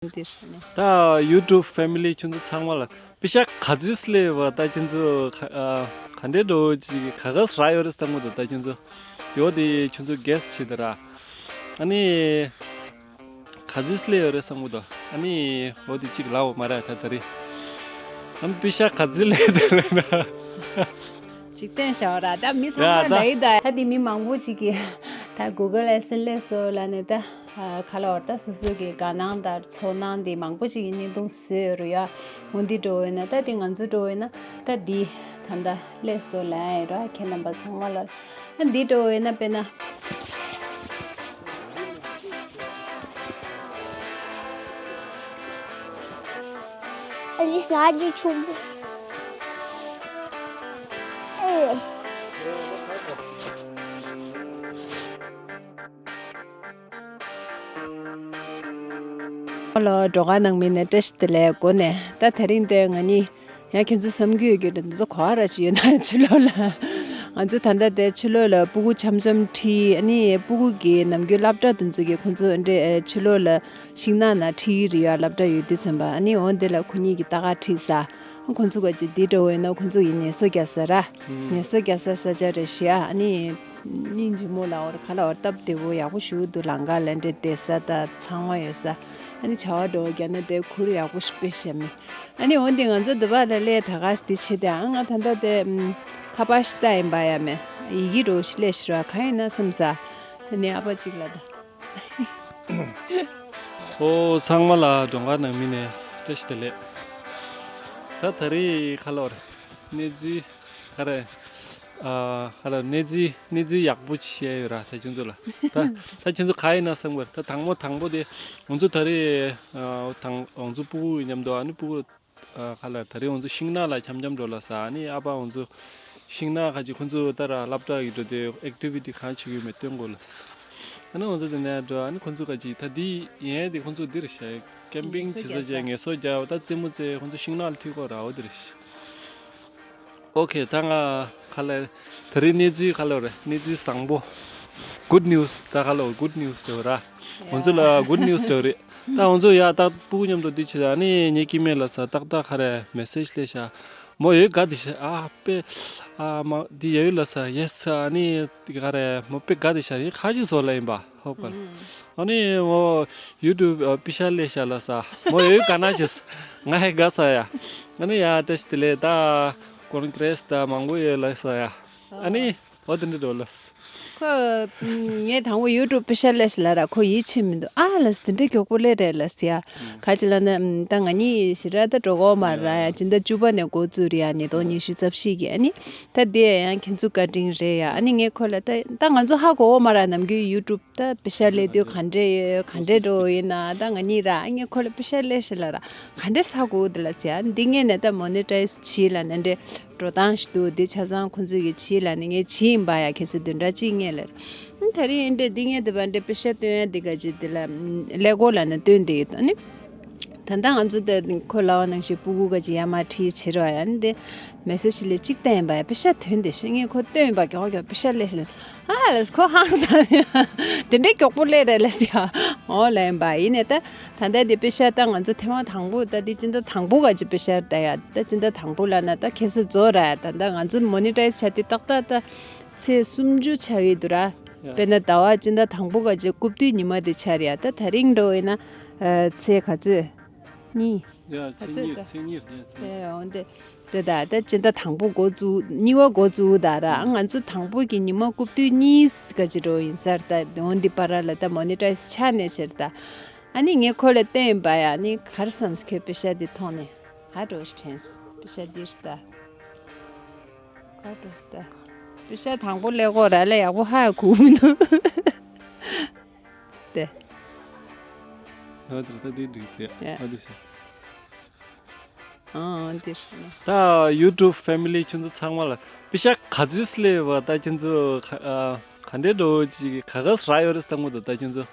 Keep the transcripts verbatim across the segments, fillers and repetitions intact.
འདིར་ནི། ད་YouTube family ཁྱོད་ཚོ་ཚང་མ་ལ་པེ་ཤ་ག་ཚོད་སླེབས་པ། ད་ཁྱོད་ཚོ་ག་ཨ་ག་འདྲའི་འགྲོ་ཅིག་ག་ག་རག་ཡོད་རེད་བསམ་གི་འདུག་ད་ཁྱོད་ཚོ་དེའོ་དེ་ཁྱོད་ཚོ་guess བྱེད་དེ་ར། ཨ་ནི་ག་ཚོད་སླེབས་ཡོད་རེད་བསམ་གི་འདུག་ཨ་ནི་འོ་དེ་གཅིག་ལབ་འོ་མ་ར་ད་ད་རེད། ཨ་ནི་པེ་ཤ་ག་ཚོད་སླེབས་དེ་རེད་ན། འཇིག་རྟེན་ཞའོ་ར་ད་མི་ཚང་མ་ཡ་ད་ལ་ཡི་ད་ད་དེ་མི་མང་པོ་ཅིག་གིས་ད་Google AdSense སླེབས་སོང་ལབ་ནས་ད། ཁ་ལོར་ད་སོ་སོ་གི་དགའ་སྣང་དང་ཚོར་སྣང་དེ་མང་པོ་ཅིག་གི་བརྙན་ཐུང་བཟོས་ཡོད་རུ་ཡ། འོ་འདི་འགྲོ་འོས་ན་ད་འདི་ང་ཚོ་འགྲོ་འོས་ན་ད་འདི་ད་ལྟ་སླེབས་སོ་ལ་ཡ་ར་ཁྱེད་རྣམ་པ་ཚང་མ་ལ་ཨ་འདི་འགྲོ་འོས་ན་དཔེར་ན། ཨ་ལི་ས་ཅི་ཆུང་པོ། ཨེ། ལོ་འགྲོ་ག་ནང་མི་ནས་བཀྲ་ཤིས་བདེ་ལེགས་གོ་ནས་ད་དེ་རིང་དེ་ང་གཉིས་ཡང་ཁྱེད་ཚོ་བསམ་རྒྱུ་ཡོད་རྒྱུ་རེད། འདི་ཚོ་གོ་བ་ར་ཅིག་ཡོད་ན་ཕྱི་ལོགས་ལ་ང་ཚོ་ད་ལྟ་དེ་ཕྱི་ལོགས་ལ་སྤུ་གུ་འཆམ་འཆམ་ཁྲིད་ཨ་ནི་སྤུ་གུ་གི་ནམ་རྒྱུན་སློབ་གྲྭ་དེ་ཚོ་གི་ཁོང་ཚོ་འདྲེ་ཕྱི་ལོགས་ལ་ཤིང་ནགས་ན་ཁྲིད་རེད་ཡ། སློབ་གྲྭ་ཡོད་དུས་ཙམ་པ་ཨ་ནི་འོ་འདི་ལ་ཁོ་གཉིས་ཀྱི་ལྟ་ག་ཁྲིད་ས་ཁོང་ཚོ་ག་ཅིག་འདི་འདྲ་བོ་ཡིན་ན་ཁོང་ཚོ་ཡིན་ངལ་གསོ་རྒྱག་ས་ར་ངལ་གསོ་རྒྱག་ས་ས་ཆ་རེད་ཤི་ཡ་ཨ་ནི། སྙིང་རྗེ་མོ་ལ་འོར་ཁ་ལ་འོར་སྟབས་བདེ་བོ་ཡག་པོ་ཞུ་འདུག་ལང་ཀ་ལ་འདྲེ་བསྡད་ས་ད་ཚང་མ་ཡོད་ས། ཨ་ནི་བྱ་བ་འགྲོ་རྒྱ་ན་དེ་ཁུར་ཡག་པོ་ཞིག་དཔེ་ཞེ་མི། ཨ་ནི་འོན་ཏེ་ང་ཚོ་འདི་བ་ལ་སླེ་ད་ག་སྟེ་ཆེ་དེ་ཨ་ང་ད་ལྟ་དེ་ཁ་པར་ཞིག་ལྟ་ཡིན་པ་ཡ་མེ་ཡི་གེ་རོ་ཞིག་ལས་ཤི་ར་ག་ཡིན་ན་བསམ་ས། ཨ་ནི་ཨ་ཕ་ཅིག་ལ་ད། ཨོ་ཚང་མ་ལ་གྲོང་ཁ་ནང་མི་ནས་བཀྲ་ཤིས་བདེ་ལེགས། ད་ད་རེས་ཁ་ལོར་གནས་ཚུལ། ཧ་རེ། ཨ་ཧ་རེ་གནས་ཚུལ་གནས་ཚུལ་ཡག་པོ་ཅིག་བཤད་ཡོད་ར་ད་ཁྱོད་ཚོ་ལ། ད་ད་ཁྱོད་ཚོ་ག་ཡིན་ན་བསམ་གི་རེད། ད་དང་པོ་དང་པོ་དེ་ང་ཚོ་ད་རེས་ཨ་དང་ང་ཚོ་སྤུ་གུ་མཉམ་དུ་ཨ་ནི་སྤུ་གུ་ཨ་ཧ་ལ་ད་རེས་ང་ཚོ་ཤིང་ནགས་ལ་འཆམ་འཆམ་འགྲོ་ལ་ས་ཨ་ནི་ཨ་ཕ་ང་ཚོ་ཤིང་ནགས་ཁ་ཅིག་ཁོང་ཚོ་ད་ར་སློབ་གྲྭ་ཡི་འགྲོ་དེ་ཨེག་ཊི་བི་ཊི་གང་བྱེད་ཀྱི་ཡོད་མེད་སྟོན་དགོས་ལ་ས། ཨ་ནི་ང་ཚོ་དེ་ནས་འགྲོ་ཨ་ནི་ཁོང་ཚོ་ཁ་ཅིག་ད་འདི་ཡན་དེ་ཁོང་ཚོ་འདིར་བཤད། ཀེམ་པིང་ངལ་གསོ་བྱེད་ས་རྒྱག་བྱས་ས། ངལ་གསོ་རྒྱག་ད་རྩེད་མོ་རྩེ་ཁོང་ཚོ་ཤིང་ནགས་ལ་ཁྲིད་ཁོ་ར་འོ་དེ་རེད། ཨོ་ཁེ་ད་ང་ཁ་ལ་ད་རེས་གནས་ཚུལ་ཁ་ལོ་རེད། གནས་ཚུལ་བཟང་པོ། གུད་ནིའུ་སི་ད་ཁ་ལོ་གུད་ནིའུ་སི་དེ་ར། ང་ཚོ་ལ་གུད་ནིའུ་སི་དེ་རེད། ད་ང་ཚོ་ཡ་ད་སྤུ་གུ་མཉམ་དུ་འདི་བྱེད་ད་ནི་ངའི་སྐྱེ་དམན་ལ་ས་ཏག་ཏག་ཁ་རེ་མེ་སེ་ཇི་སླེབས་ཤག་མོ་ཡོད་ག་དེ་ཤ་ཨ་པེ་ཨ་མ་དེ་ཡོད་ལ་ས་ཡེ་སི་ཨ་ནི་དེ་ག་རེ་མོ་པེ་ག་དེ་ཤ་ཡིན་ཁ་ཅིག་བཟོ་ལ་ཡིན་པ། ཧོ་པ། ཨ་ནི་མོ་ཡུ་ཊུབ་པི་ཤ་ལེ་ཤ་ལ་ས་མོ་ཡོད་ག་ན་ཅིས་ང་ཧེ་ག་ས་ཡ། ཨ་ནི་ཡ་བཀྲ་ཤིས་བདེ་ལེགས་ད་ཀོན་གྷི་རེ་སི་ད་མང་པོ་ཡོད་ལ་ས་ཡ། ཨ་ནི་འོ་དེ་འདྲ་འགྲོ་ལ་ས། ཁོ་ངས་དང་པོ་ཡུ་ཊུབ་པི་ཤ་ལེ་ཤ་ལ་ར་ཁོ་ཡིད་ཆེས་མི་འདུག་ཨ་ལ་ས་དེ་འདྲ་མགྱོགས་པོ་ལེ་རེད་ལ་ས་ཡ། ག་ཅི་ལ་ན་ད་ང་གཉིས་ཞི་ར་ད་འགྲོ་གོ་མ་ར་ཡ་སྤྱི་ཟླ་བཅུ་པ་ནས་འགོ་བཙུགས་རེད་ཡ་ཉིས་སྟོང་ཉི་ཤུ་རྩ་བཞི་གི་ཨ་ནི། ད་དེ་ཡང་ཁྱེད་ཚོ་བཀའ་དྲིན་རེད་ཡ། ཨ་ནི་ངས་ཁོ་ལ་ད་ད་ང་ཚོ་ཧ་གོ་བ་མ་ར་ནམ་རྒྱུན་ཡུ་ཊུབ་ད་པི་ཤ་ལེ་དུས་ག་འདྲས་ཡོད་ག་འདྲས་འགྲོ་ཡིན་ན་ད་ང་གཉིས་ར་ཨ་ངས་ཁོ་ལ་པི་ཤ་ལེ་ཤ་ལ་ར་ག་འདྲས་ཧ་གོ་དེ་ལ་ཟེར་ཡ། འདི་ངས་ནས་ད་མོ་ནི་ཊའི་ཛི་བྱིས་ལ་ན་འདྲས་འགྲོ་སྟངས་ཤིག་འདུག་འདི་ཆ་ཚང་ཁོ་ཚོ་གི་བྱིས་ལ་ནི་ངས་བྱིས་ཡིན་པ་ཡ་ཁྱེད་ཚོ་བདུན་ཕྲག་གཅིག་ངས་ལ་ར་ད་རིང་འདྲས་འདི་ངས་དེ་བ་འདྲས་པི་ཤ་སྟོན་ཡ་འདི་ག་ཅི་དེ་ལ་ཀླད་ཀོར་ལ་ན་སྟོན་དེ་ཡོད་ད་ནི། ད་ལྟ་ང་ཚོ་དེ་ཁོ་ལ་བ་ནང་བཞིན་སྤུ་གུ་ག་ཅི་ཡ་མ་ཁྲིད་བྱེད་རོགས་ཡ་འདི་མེ་སེ་ཇི་ལས་གཅིག་བསྟན་པ་ཡ་པེ་ཤ་ཐོན་དེ་ཤི་ངས་ཁོ་སྟོན་པ་མགྱོགས་མགྱོགས་པེ་ཤ་ལས་ཤི་ཨ་ལས་ཁོ་ཧང་སང་དེ་འདྲའི་མགྱོགས་པོ་ལས་རེད་ལས་ཡ་འོ་ལས་པ་ཡིན་ནས་ད་ད་ལྟ་དེ་པེ་ཤ་ད་ང་ཚོ་ཐེངས་མ་དང་པོ་ད་དེ་སྤྱི་ཟླ་དང་པོ་ག་ཅི་པེ་ཤ་ད་ཡ་ད་སྤྱི་ཟླ་དང་པོ་ལ་ན་ད་ཁེ་སི་རྫོགས་ར་ཡ་ད་ད་ང་ཚོ་མོ་ནི་ཊའི་ཛི་བྱ་དུས་ཏག་ཏག་ད་ཚེས་སུམ་ཅུ་ཆགས་ཡོད་དུ་ར་དཔེར་ན་ཟླ་བ་སྤྱི་ཟླ་དང་པོ་ག་ཅི་རྐུབ་དུས་ཉི་མ་དེ་ཆགས་རེད་ཡ་ད་ད་རིང་འགྲོ་ཡིན་ན་ཚེས་ག་ཚོད། གཉིས། ཡ་ཚེས་གཉིས་ཚེས་གཉིས་རེད་ཚེས་གཉིས། ཨེ་འོན་ཏེ། རེད་ད་ད་སྤྱི་ཟླ་དང་པོ་འགོ་བཙུགས་གཉིས་པ་འགོ་བཙུགས་ད་ར་ང་ཚོ་དང་པོ་གི་ཉི་མ་རྐུབ་སྟོད་གཉིས་ག་ཅི་འགྲོ་ཡིན་ས་རེད་ད་འོན་ཏེ་པ་ར་ལ་ད་མོ་ནི་ཊའི་ཛི་ཆགས་ནས་ཕྱིར་ད། ཨ་ནི་ངས་ཁོ་ལ་བསྟན་ཡིན་པ་ཡ་ནི་གར་བསམ་ཁྱོད་པེ་ཤ་འདི་མཐོང་ནས་ཧ་འགྲོ་ཞིག་དྲན་པེ་ཤ་འདི་རེད་ད། གར་འགྲོ་སི་ད། པེ་ཤ་དང་པོ་ཀླད་ཀོར་ར་ལ་ཡག་པོ་ཧ་གོ་མི་འདུག་དེ། ཡང་དེར་ལྟ་དེ་འགྲིག་ཟེར་ཡ། ཨ་དེ་ཟེར། ཨང་དེ་ཟེར། ད་ཡུ་ཊུབ་ཕེ་མི་ལི་ཁྱོད་ཚོ་ཚང་མ་ལ་པེ་ཤ་ག་ཚོད་སླེབས་པ་ད་ཁྱོད་ཚོ་ག་ཨ་ག་འདྲའི་འགྲོ་ཅིག་ག་ག་རག་ཡོད་རེད་བསམ་གི་འདུག་ད་ཁྱོད་ཚོ་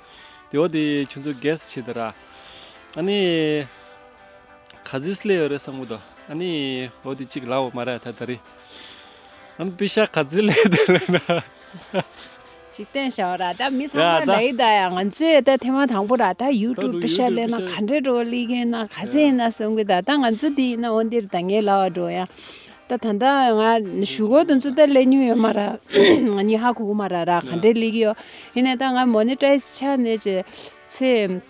དེ་འོ་དེ་ཁྱོད་ཚོ་གེ་སི་བྱེད་དེ་ར། ཨ་ནི་ག་ཚོད་སླེབས་ཡོད་རེད་བསམ་གི་འདུག་ཨ་ནི་འོ་དེ་གཅིག་ལབ་འོ་མ་ར་ད་ད་རེད། ཨ་ནི་པེ་ཤ་ག་ཚོད་སླེབས་དེ་རེད་ན། ཅིག་བསྟན་བཞག་ར། ད་མི་ཚང་མ་ལ་ཡི་ད་ཡ། ང་ཚོས་ད་ཐེངས་མ་དང་པོ་ར། ད་ཡུ་ཊུབ་པེ་ཤ་ལེན་ན་ག་འདྲས་འགྲོ་ལི་གེ་ན་ག་ཚད་ཡིན་ན་བསམ་གི། ད་ད་ང་ཚོ་འདི་ཡིན་ན་འོན་ཏེ་ད་ངའི་ལ་བ་འགྲོ་ཡ། ད་ད་ད་ང་ཞུ་གོ་དུ་ཚོ་ད་ལེན་མྱོང་ཡོད་མ་ར། ང་གཉིས་ཧ་གོ་གི་མ་ར་ར། ག་འདྲས་ལི་གི་ཡོད། ཡིན་ན་ད་ང་མོ་ནི་ཊའི་ཛི་ཆགས་ནས་ཅེ་ཚེ།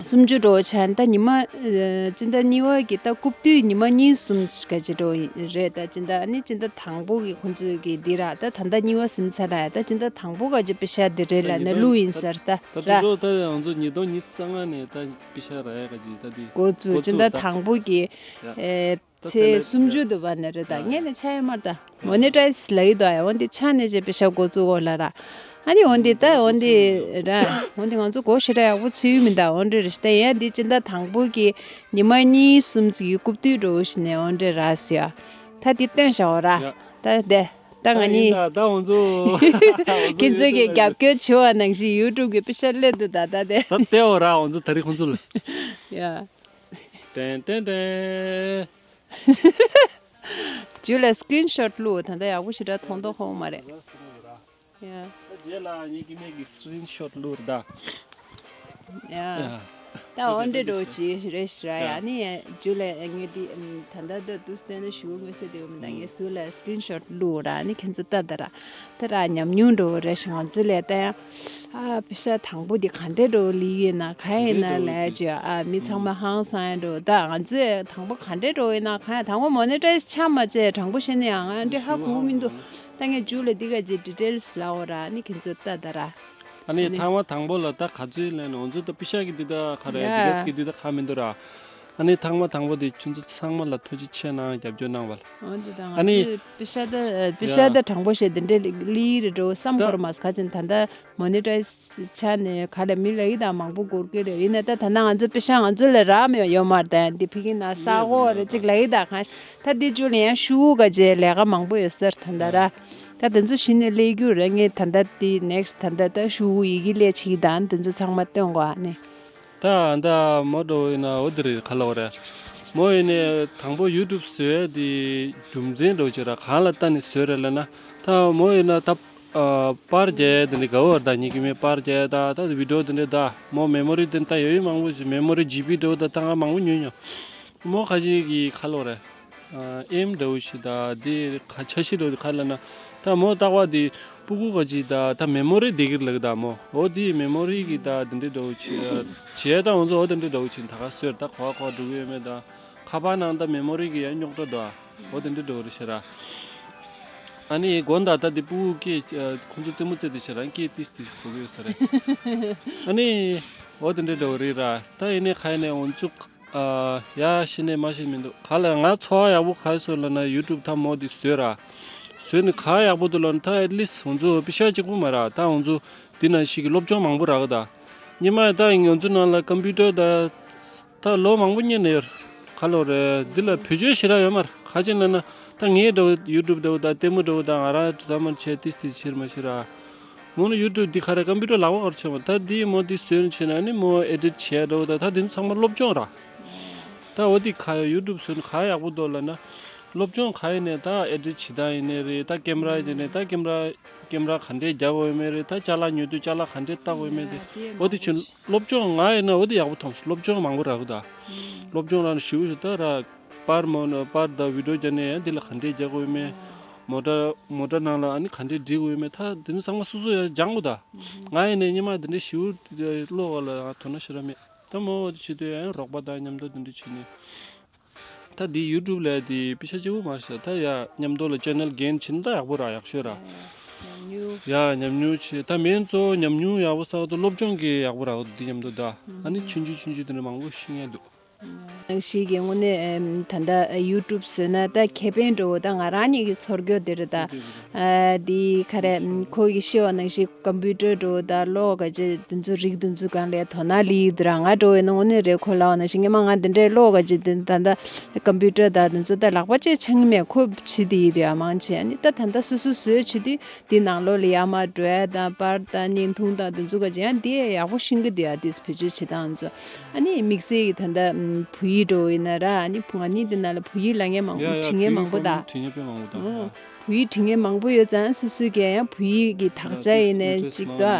སུམ་ཅུ་འགྲོ་ཆ་ད་ཉི་མ། ཨ། སྤྱི་ཟླ་གཉིས་པ་གི་ད་རྐུབ་སྟོད་ཉི་མ་གཉིས་གསུམ་ག་ཅི་འགྲོ་རེད། ད་སྤྱི་ཟླ་ནི་སྤྱི་ཟླ་དང་པོ་གི་ཁོང་ཚོས་གི་འདི་ར། ད་ད་ལྟ་གཉིས་པ་ཟིན་ཚར་ར། ད་སྤྱི་ཟླ་དང་པོ་ག་ཅི་པེ་ཤ་འདི་རེད་ལ་ནི་བླུག་ཡིན་ཟེར། ད་ད་ད་ར། དུ་ད་ང་ཚོ་ཉིས་སྟོང་ཉི་ཤུ་རྩ་ལྔ་ནས་ད་པེ་ཤ་ར་ཡ་ག་ཅི་ད་འདི་འགོ་བཙུགས། སྤྱི་ཟླ་དང་པོ་གི་ཡ། ཨེ། ད་ཚེས་སུམ་ཅུ་དུ་བ་ནས་རེད། ད་ངས་ནི་ཆ་ཡོད་མར་ད། མོ་ནི་ཊའི་ཛི་ལ་ཡི་དོ་ཡ། འོན་ཏེ་ཆ་ནས་ཅེ་པེ་ཤ་འགོ་བཙུགས་གོ་ལ་ར། ཨ་ནི་འོན་ཏེ་ད་འོན་ཏེ་ར། འོན་ཏེ་ང་ཚོ་གོ་ཤེས་ར་ཡག་པོ་ཚུལ་མི་འདའ། འོན་ཏེ་རེ་ཤི་ད་ཡ་འདི་སྤྱི་ཟླ་དང་པོ་གི་ཉི་མ་གཉིས་གསུམ་ཙིག་གི་རྐུབ་སྟོད་འགྲོ་ཤི་ནས་འོན་ཏེ་ར་སི་ཡ། ད་འདི་སྟོན་བྱ་བ་ར། ཡ། ད་དེ་ད་ང་གཉིས། ད་ད་འོན་ཚོ། ཁྱེད་ཚོས་ཀྱི་རྒྱབ་སྐྱོར་བྱེད་པ་ནང་བཞིན་ཡུ་ཊུབ་གི་པེ་ཤ་ལེན་དུ་ད་ད་དེ། ད་དེ་འོ་ར་འོན་ཚོ་ད་རི་ཁོང་ཚོ་ལ། ཡ། ཏན་ཏན་ཏན། ཇུ་ལ་སི་ཀི་རིན་ཤོཊ་བླུགས། ད་ལྟ་ཡག་པོ་ཞེ་དྲག་མཐོང་མཐོང་ཁོང་མ་རེད། ཡ། ད་རྗེས་ལ་ངེད་ཀྱི་མིག་གི་སི་ཀི་རིན་ཤོཊ་བླུགས་རེད་ད། ཡ། ཡ། ད་འོན་ཏེ་འགྲོ་ཅི་རེད་ཤི་ར་ཡ། ཡ། ནི་ཇུ་ལ་ངེད་འདི་ད་ལྟ་ད་དུས་སྟོན་ན་ཞུ་མི་སྲིད་དེ་འོ་མི་ད་ངས་སུ་ལ་སི་ཀི་རིན་ཤོཊ་བླུགས་ར། ནི་ཁྱེད་ཚོ་ལྟ་ད་ར། དེ་ར་ཉམས་མྱོང་འགྲོ་རེ་ཞིག་ང་ཚོ་ལས་ད་ཡང་། ཨ། པེ་ཤ་དང་པོ་འདི་ག་འདྲས་འགྲོ་ལི་ཡིན་ན་ག་ཡིན་ན་ལས་ཅི། ཨ། མི་ཚང་མ་ཧང་སང་ཡ་འགྲོ། ད་ང་ཚོས་དང་པོ་ག་འདྲས་འགྲོ་ཡིན་ན་ག་ཡ། དང་པོ་མོ་ནི་ཊའི་ཛི་ཆགས་མ་བྱས་དྲང་པོ་བཤད་ན་ཡང་ང་འདྲས་ཧ་གོ་གི་མི་འདུག་ད་ངས་ཇུ་ལ་འདི་ག་ཅི་ཌི་ཊེལ་སི་ལབ་འོ་ར། ནི་ཁྱེད་ཚོ་ལྟ་ད་ར། ཨ་ནི་ཨ་ནི་ཐང་བ་དང་པོ་ལ་ད་ག་ཚོད་ལེན་ནོ་ང་ཚོ་ད་པེ་ཤ་གི་འདི་ད་ག་རེ། ཡ། ཌི་ཀ་སི་གི་འདི་ད་ག་མི་འདུག་ར། ཨ་ནི་ཐང་མ་དང་པོ་དེ་ཁྱོད་ཚོ་ཚང་མ་ལ་ཐུགས་རྗེ་ཆེ་གནང་། རྒྱབ་སྐྱོར་གནང་བ་ལ། འོན་ཏེ་ད་ང་ཨ་ནི་ཚོས་པེ་ཤ་ད་པེ་ཤ་ཡ་ད་དྲང་པོ་བཤད་དེ་འདྲས་ལི་རེ་འགྲོ་བསམ་ད་གོར་མ་ཁ་ཅན། ད་ལྟ་མོ་ནི་ཊའི་ཛི་ཆགས་ནས་ག་ལ་མི་ལ་ཡི་ད་མང་པོ་འགོར་གི་རེད། ཡིན་ན་ད་ད་ན་ང་ཚོ་པེ་ཤ་ང་ཚོ་ལ་རག་མེད་ཡོད་མ་རེད། ད་འདི་ཕི་གི་ན་ས་གོ་རེ་ཅིག་ལ་ཡི་ད་གང་ད་འདི་ཇུ་ལ་ཡང་ཤུ་ག་ཅེ་ལས་ཀ་མང་པོ་ཡོད་ཟེར། ད་ད་ར་ད་དེ་ཚོ་གཞི་ནས་ལས་རྒྱུ་རེད། ངས་ད་ད་དེ་ནེག་སི་ཊི་ད་ད་ད་ཤུ་ཡི་གི་ལས་ཅིག་ད་དེ་ཚོ་ཚང་མ་སྟོན་གོ་ཨ་ནི། ད་ད་མོ་འགྲོ་ཡིན་ན་འོ་དེ་རེད། ག་ལ་བ་རེད། མོ་ཡིན་ནས་དང་པོ་ཡུ་ཊུབ་བཟོས་དེ་རྒྱུ་མཚན་འགྲོ་ཅེ་ར་གང་ལ་ལྟ་ནས་བཟོས་རེད་ལབ་ན། ད་མོ་ཡིན་ན་ད་ཨ་པར་རྒྱག་དེ་འདྲ་དགའ་བོ་རེད། ད་ཉིད་ཀྱི་མེ་པར་རྒྱག་ད་ད་བི་ཌི་ཡོ་དེ་འདྲ་ད་མོ་མེ་མོ་རི་དེ་ད་ཡོད་ཡོད་མང་པོ་ཞིག་མེ་མོ་རི་ཇི་བི་འགྲོ་ད་ད་ང་མང་པོ་ཉོས་ཉོ། མོ་ཁ་ཅིག་གི་ག་ལ་བ་རེད། ཨེམ་འདྲ་བོ་ཞིག་ད་དེ་ཁ་འཆར་གཞི་འདྲ་བོ་དེ་ག་ལབ་ན། ད་མོ་རྟག་པ་དེ་སྤུ་གུ་ག་ཅིག་ད་ད་མེ་མོ་རི་དེ་གིར་ལག་ད་མོ་འོ་དེ་མེ་མོ་རི་གི་ད་དེ་འདྲ་འདྲ་བོ་ཆེ་ཆེ་ད་འོ་ཚོ་འོ་དེ་འདྲ་འདྲ་བོ་ཆེ་ད་ག་སོས་ད་གོ་བ་གོ་འགྲོ་གི་ཡོད་མེད་ད་ཁ་པར་ནང་ད་མེ་མོ་རི་གི་ཡང་རྙོག་དྲ་འདུག་ཨ། འོ་དེ་འདྲ་འདྲ་བོ་རེད་ཤེ་ར། ཨ་ནི་དགོན་ད་ད་དེ་སྤུ་གུ་སྐད་ཁོང་ཚོ་རྩེད་མོ་རྩེ་དེ་ཤེ་ར་སྐད་ཏིས་ཏིས་གོ་གི་ཡོད་ས་རེད། ཨ་ནི་འོ་དེ་འདྲ་འདྲ་བོ་རེད་ར། ད་ཡིན་ནའི་ག་ཡིན་ནའི་འོ་ཚོ། ཨ། ཡ་ཤི་ནས་མ་ཤི་མི་འདུག་ག་ལ། ང་ཚོར་བ་ཡག་པོ་ག་རེ་སོང་ལབ་ན་ཡུ་ཊུབ་ད་མོ་འདི་བཟོས་ར། བཟོས་ནས་ག་ཡག་པོ་འདུག་ལབ་ན་ད་ཨེ་ཊི་ལིསི་ང་ཚོ་པེ་ཤ་གཅིག་པུ་མ་ར་ད་ང་ཚོ་འདི་ནང་བཞིན་གྱི་སློབ་སྦྱོང་མང་པོ་རག་གི་ད། སྔོན་མ་ད་ང་ཚོ་ནང་ལ་ཀམ་པུ་ཊར་ད་ད་ལོ་མང་པོ་གཉེར་ནས་ཡོད་ར། ག་ལོ་རེད། འདི་ལ་བེད་སྤྱོད་ཞེ་དྲག་ཡོད་མ་ར། ག་ཅི་ལབ་ན་ད་ངའི་འདྲ་བོ་ཡུ་ཊུབ་འདྲ་བོ་ད་ལྟད་མོ་འདྲ་བོ་ད་ང་རང་ཟ་མ་བྱས་ཏིས་ཏིས་ཕྱིར་མ་ཤི་ར། མོ་ནི་ཡུ་ཊུབ་འདི་ག་རེ་ཀམ་པུ་ཊར་ལག་པ་ག་རེ་བྱེད་མ་ད་འདི་མོ་འདི་བཟོས་ནས་བྱས་ན་ནི་མོ་ཨེ་ཌིཊ་བྱས་འགྲོ་ད་ད་འདི་ཚོ་ཚང་མ་སློབ་སྦྱོང་ར། ད་འོ་འདི་ག་ཡུ་ཊུབ་བཟོས་ནས་ག་ཡག་པོ་འདུག་ལབ་ན། སློབ་སྦྱོང་ག་ཡིན་ནའི་ད་ཨེ་ཌིཊ་བྱེད་སྟངས་ཡིན་ནའི་རེད། ད་ཀེམ་ར་ཡིན་ནའི་ད་ཀེམ་ར་ཀེམ་ར་ག་འདྲས་རྒྱག་དགོས་མེད་རེད། ད་ཅ་ལག་ཉོ་དུས་ཅ་ལག་ག་འདྲས་བལྟ་དགོས་མེད་དེ་འོ་འདི་ཆུ་སློབ་སྦྱོང་ང་ཡིན་ན་འོ་འདི་ཡག་པོ་མཐོང་། སློབ་སྦྱོང་མང་པོ་རག་གི་ད། སློབ་སྦྱོང་རག་ན་ཞིའུ་ཞིག་ད་ར། པར་མོ་ན་པར་དང་བི་ཌི་ཡོ་རྒྱག་ནས་ཡང་འདི་ལ་ག་འདྲས་རྒྱག་དགོས་མེད། མོ་ཊ་མོ་ཊ་ནང་ལ་ཨ་ནི་ག་འདྲས་སྒྲིག་དགོས་མེད་ད་དེ་ཚོ་ཚང་མ་སོ་སོ་ཡང་སྦྱང་དགོས་ད། ང་ཡིན་ནས་སྔོན་མ་དེ་འདྲས་ཞིའུ་ཀློག་པ་ལ་ཡང་དོ་སྣང་ཞེ་དྲག་མེད། ད་མོ་བྱེད་དུས་ཡང་རོགས་པ་དང་མཉམ་དུ་དེ་འདྲས་བྱས་ནས། ད་འདི་ཡུ་ཊུབ་ལ་དེ་པེ་ཤ་གཅིག་པུ་མ་རེད་ཤག་ད་ཡ་མཉམ་དུ་ལ་ཆེ་ནལ་འགན་བྱིན་ད་ཡག་པོ་ར་ཡག་ཤོས་ར། ཉམས་མྱོང་། ཡ་ཉམས་མྱོང་ཆེ་ད་མིན་གཙོ་བོ་ཉམས་མྱོང་ཡག་པོ་བསགས་ད་སློབ་སྦྱོང་གི་ཡག་པོ་ར་འདི་མཉམ་དུ་ད་ཨ་ནི་ཆུང་ཆུང་ཆུང་ཆུང་དེ་འདྲ་མང་པོ་ཤེས་མཁན་འདུག་ནང་བཞིན་གྱི་དངོས་གནས་ད་ལྟ་ཡུ་ཊུབ་བཟོས་ན་ད་ཁེ་ཕན་འགྲོ་བོ་ད་ང་རང་ཉིད་ཀྱི་ཚོར་རྒྱུ་དེ་རེད་ད། ཨ་འདི་ག་རེ་ཁོ་གི་ཤེས་པ་ནང་བཞིན་ཀམ་པུ་ཊར་འགྲོ་ད་ཀློག་ག་ཅེ་དེ་ཚོ་རིག་དེ་ཚོ་གང་ལས་དོ་སྣང་ལི་དེ་ར་ང་འགྲོ་བའི་ནང་དངོས་གནས་རེད། ཁོ་ལ་བ་ནང་བཞིན་ངས་མ་ང་དེ་འདྲའི་ཀློག་ག་ཅེ་དེ་ད་ད་ཀམ་པུ་ཊར་ད་དེ་ཚོ་ད་ལག་པ་ཅེ་འཆང་གི་མེད། ཁོ་བྱེད་དེ་ཡི་རེད་ཨ་མང་ཆེ། ཨ་ནི་ད་ད་ད་སོ་སོ་བཟོས་བྱེད་དུས། འདི་ནང་ལོགས་ལ་ཡར་མར་འགྲོ་ཡ་དང་པར་དང་བརྙན་ཐུང་དང་དེ་ཚོ་ག་ཅི་ཡང་འདི་ཡག་པོ་ཤེས་ཀྱི་འདུག་ཡ། འདི་བེད་སྤྱོད་བྱེད་སྟངས་ཚོ། ཨ་ནི་དམིགས་བསལ་གྱི་ད་ལྟ་བོད་ཡིག་འགྲོ་ཡིན་ན་ར། ཨ་ནི་ང་གཉིས་འདི་ནང་ལ་བོད་ཡིག་ལབ་མཁན་མང་པོ་ཡ་ཡ་བྲིས་མཁན་མང་པོ་ད། བོད་ཡིག་བྲིས་མཁན་དཔེ་མང་པོ་ད། ཨོ། ཡ། བོད་ཡིག་འབྲི་མཁན་མང་པོ་ཡོད་ཙང་སོ་སོ་གིས་ཡང་བོད་ཡིག་གི་དག་ཆ་ཡིན་ནའི་ཅིག་ཏུ་དོ་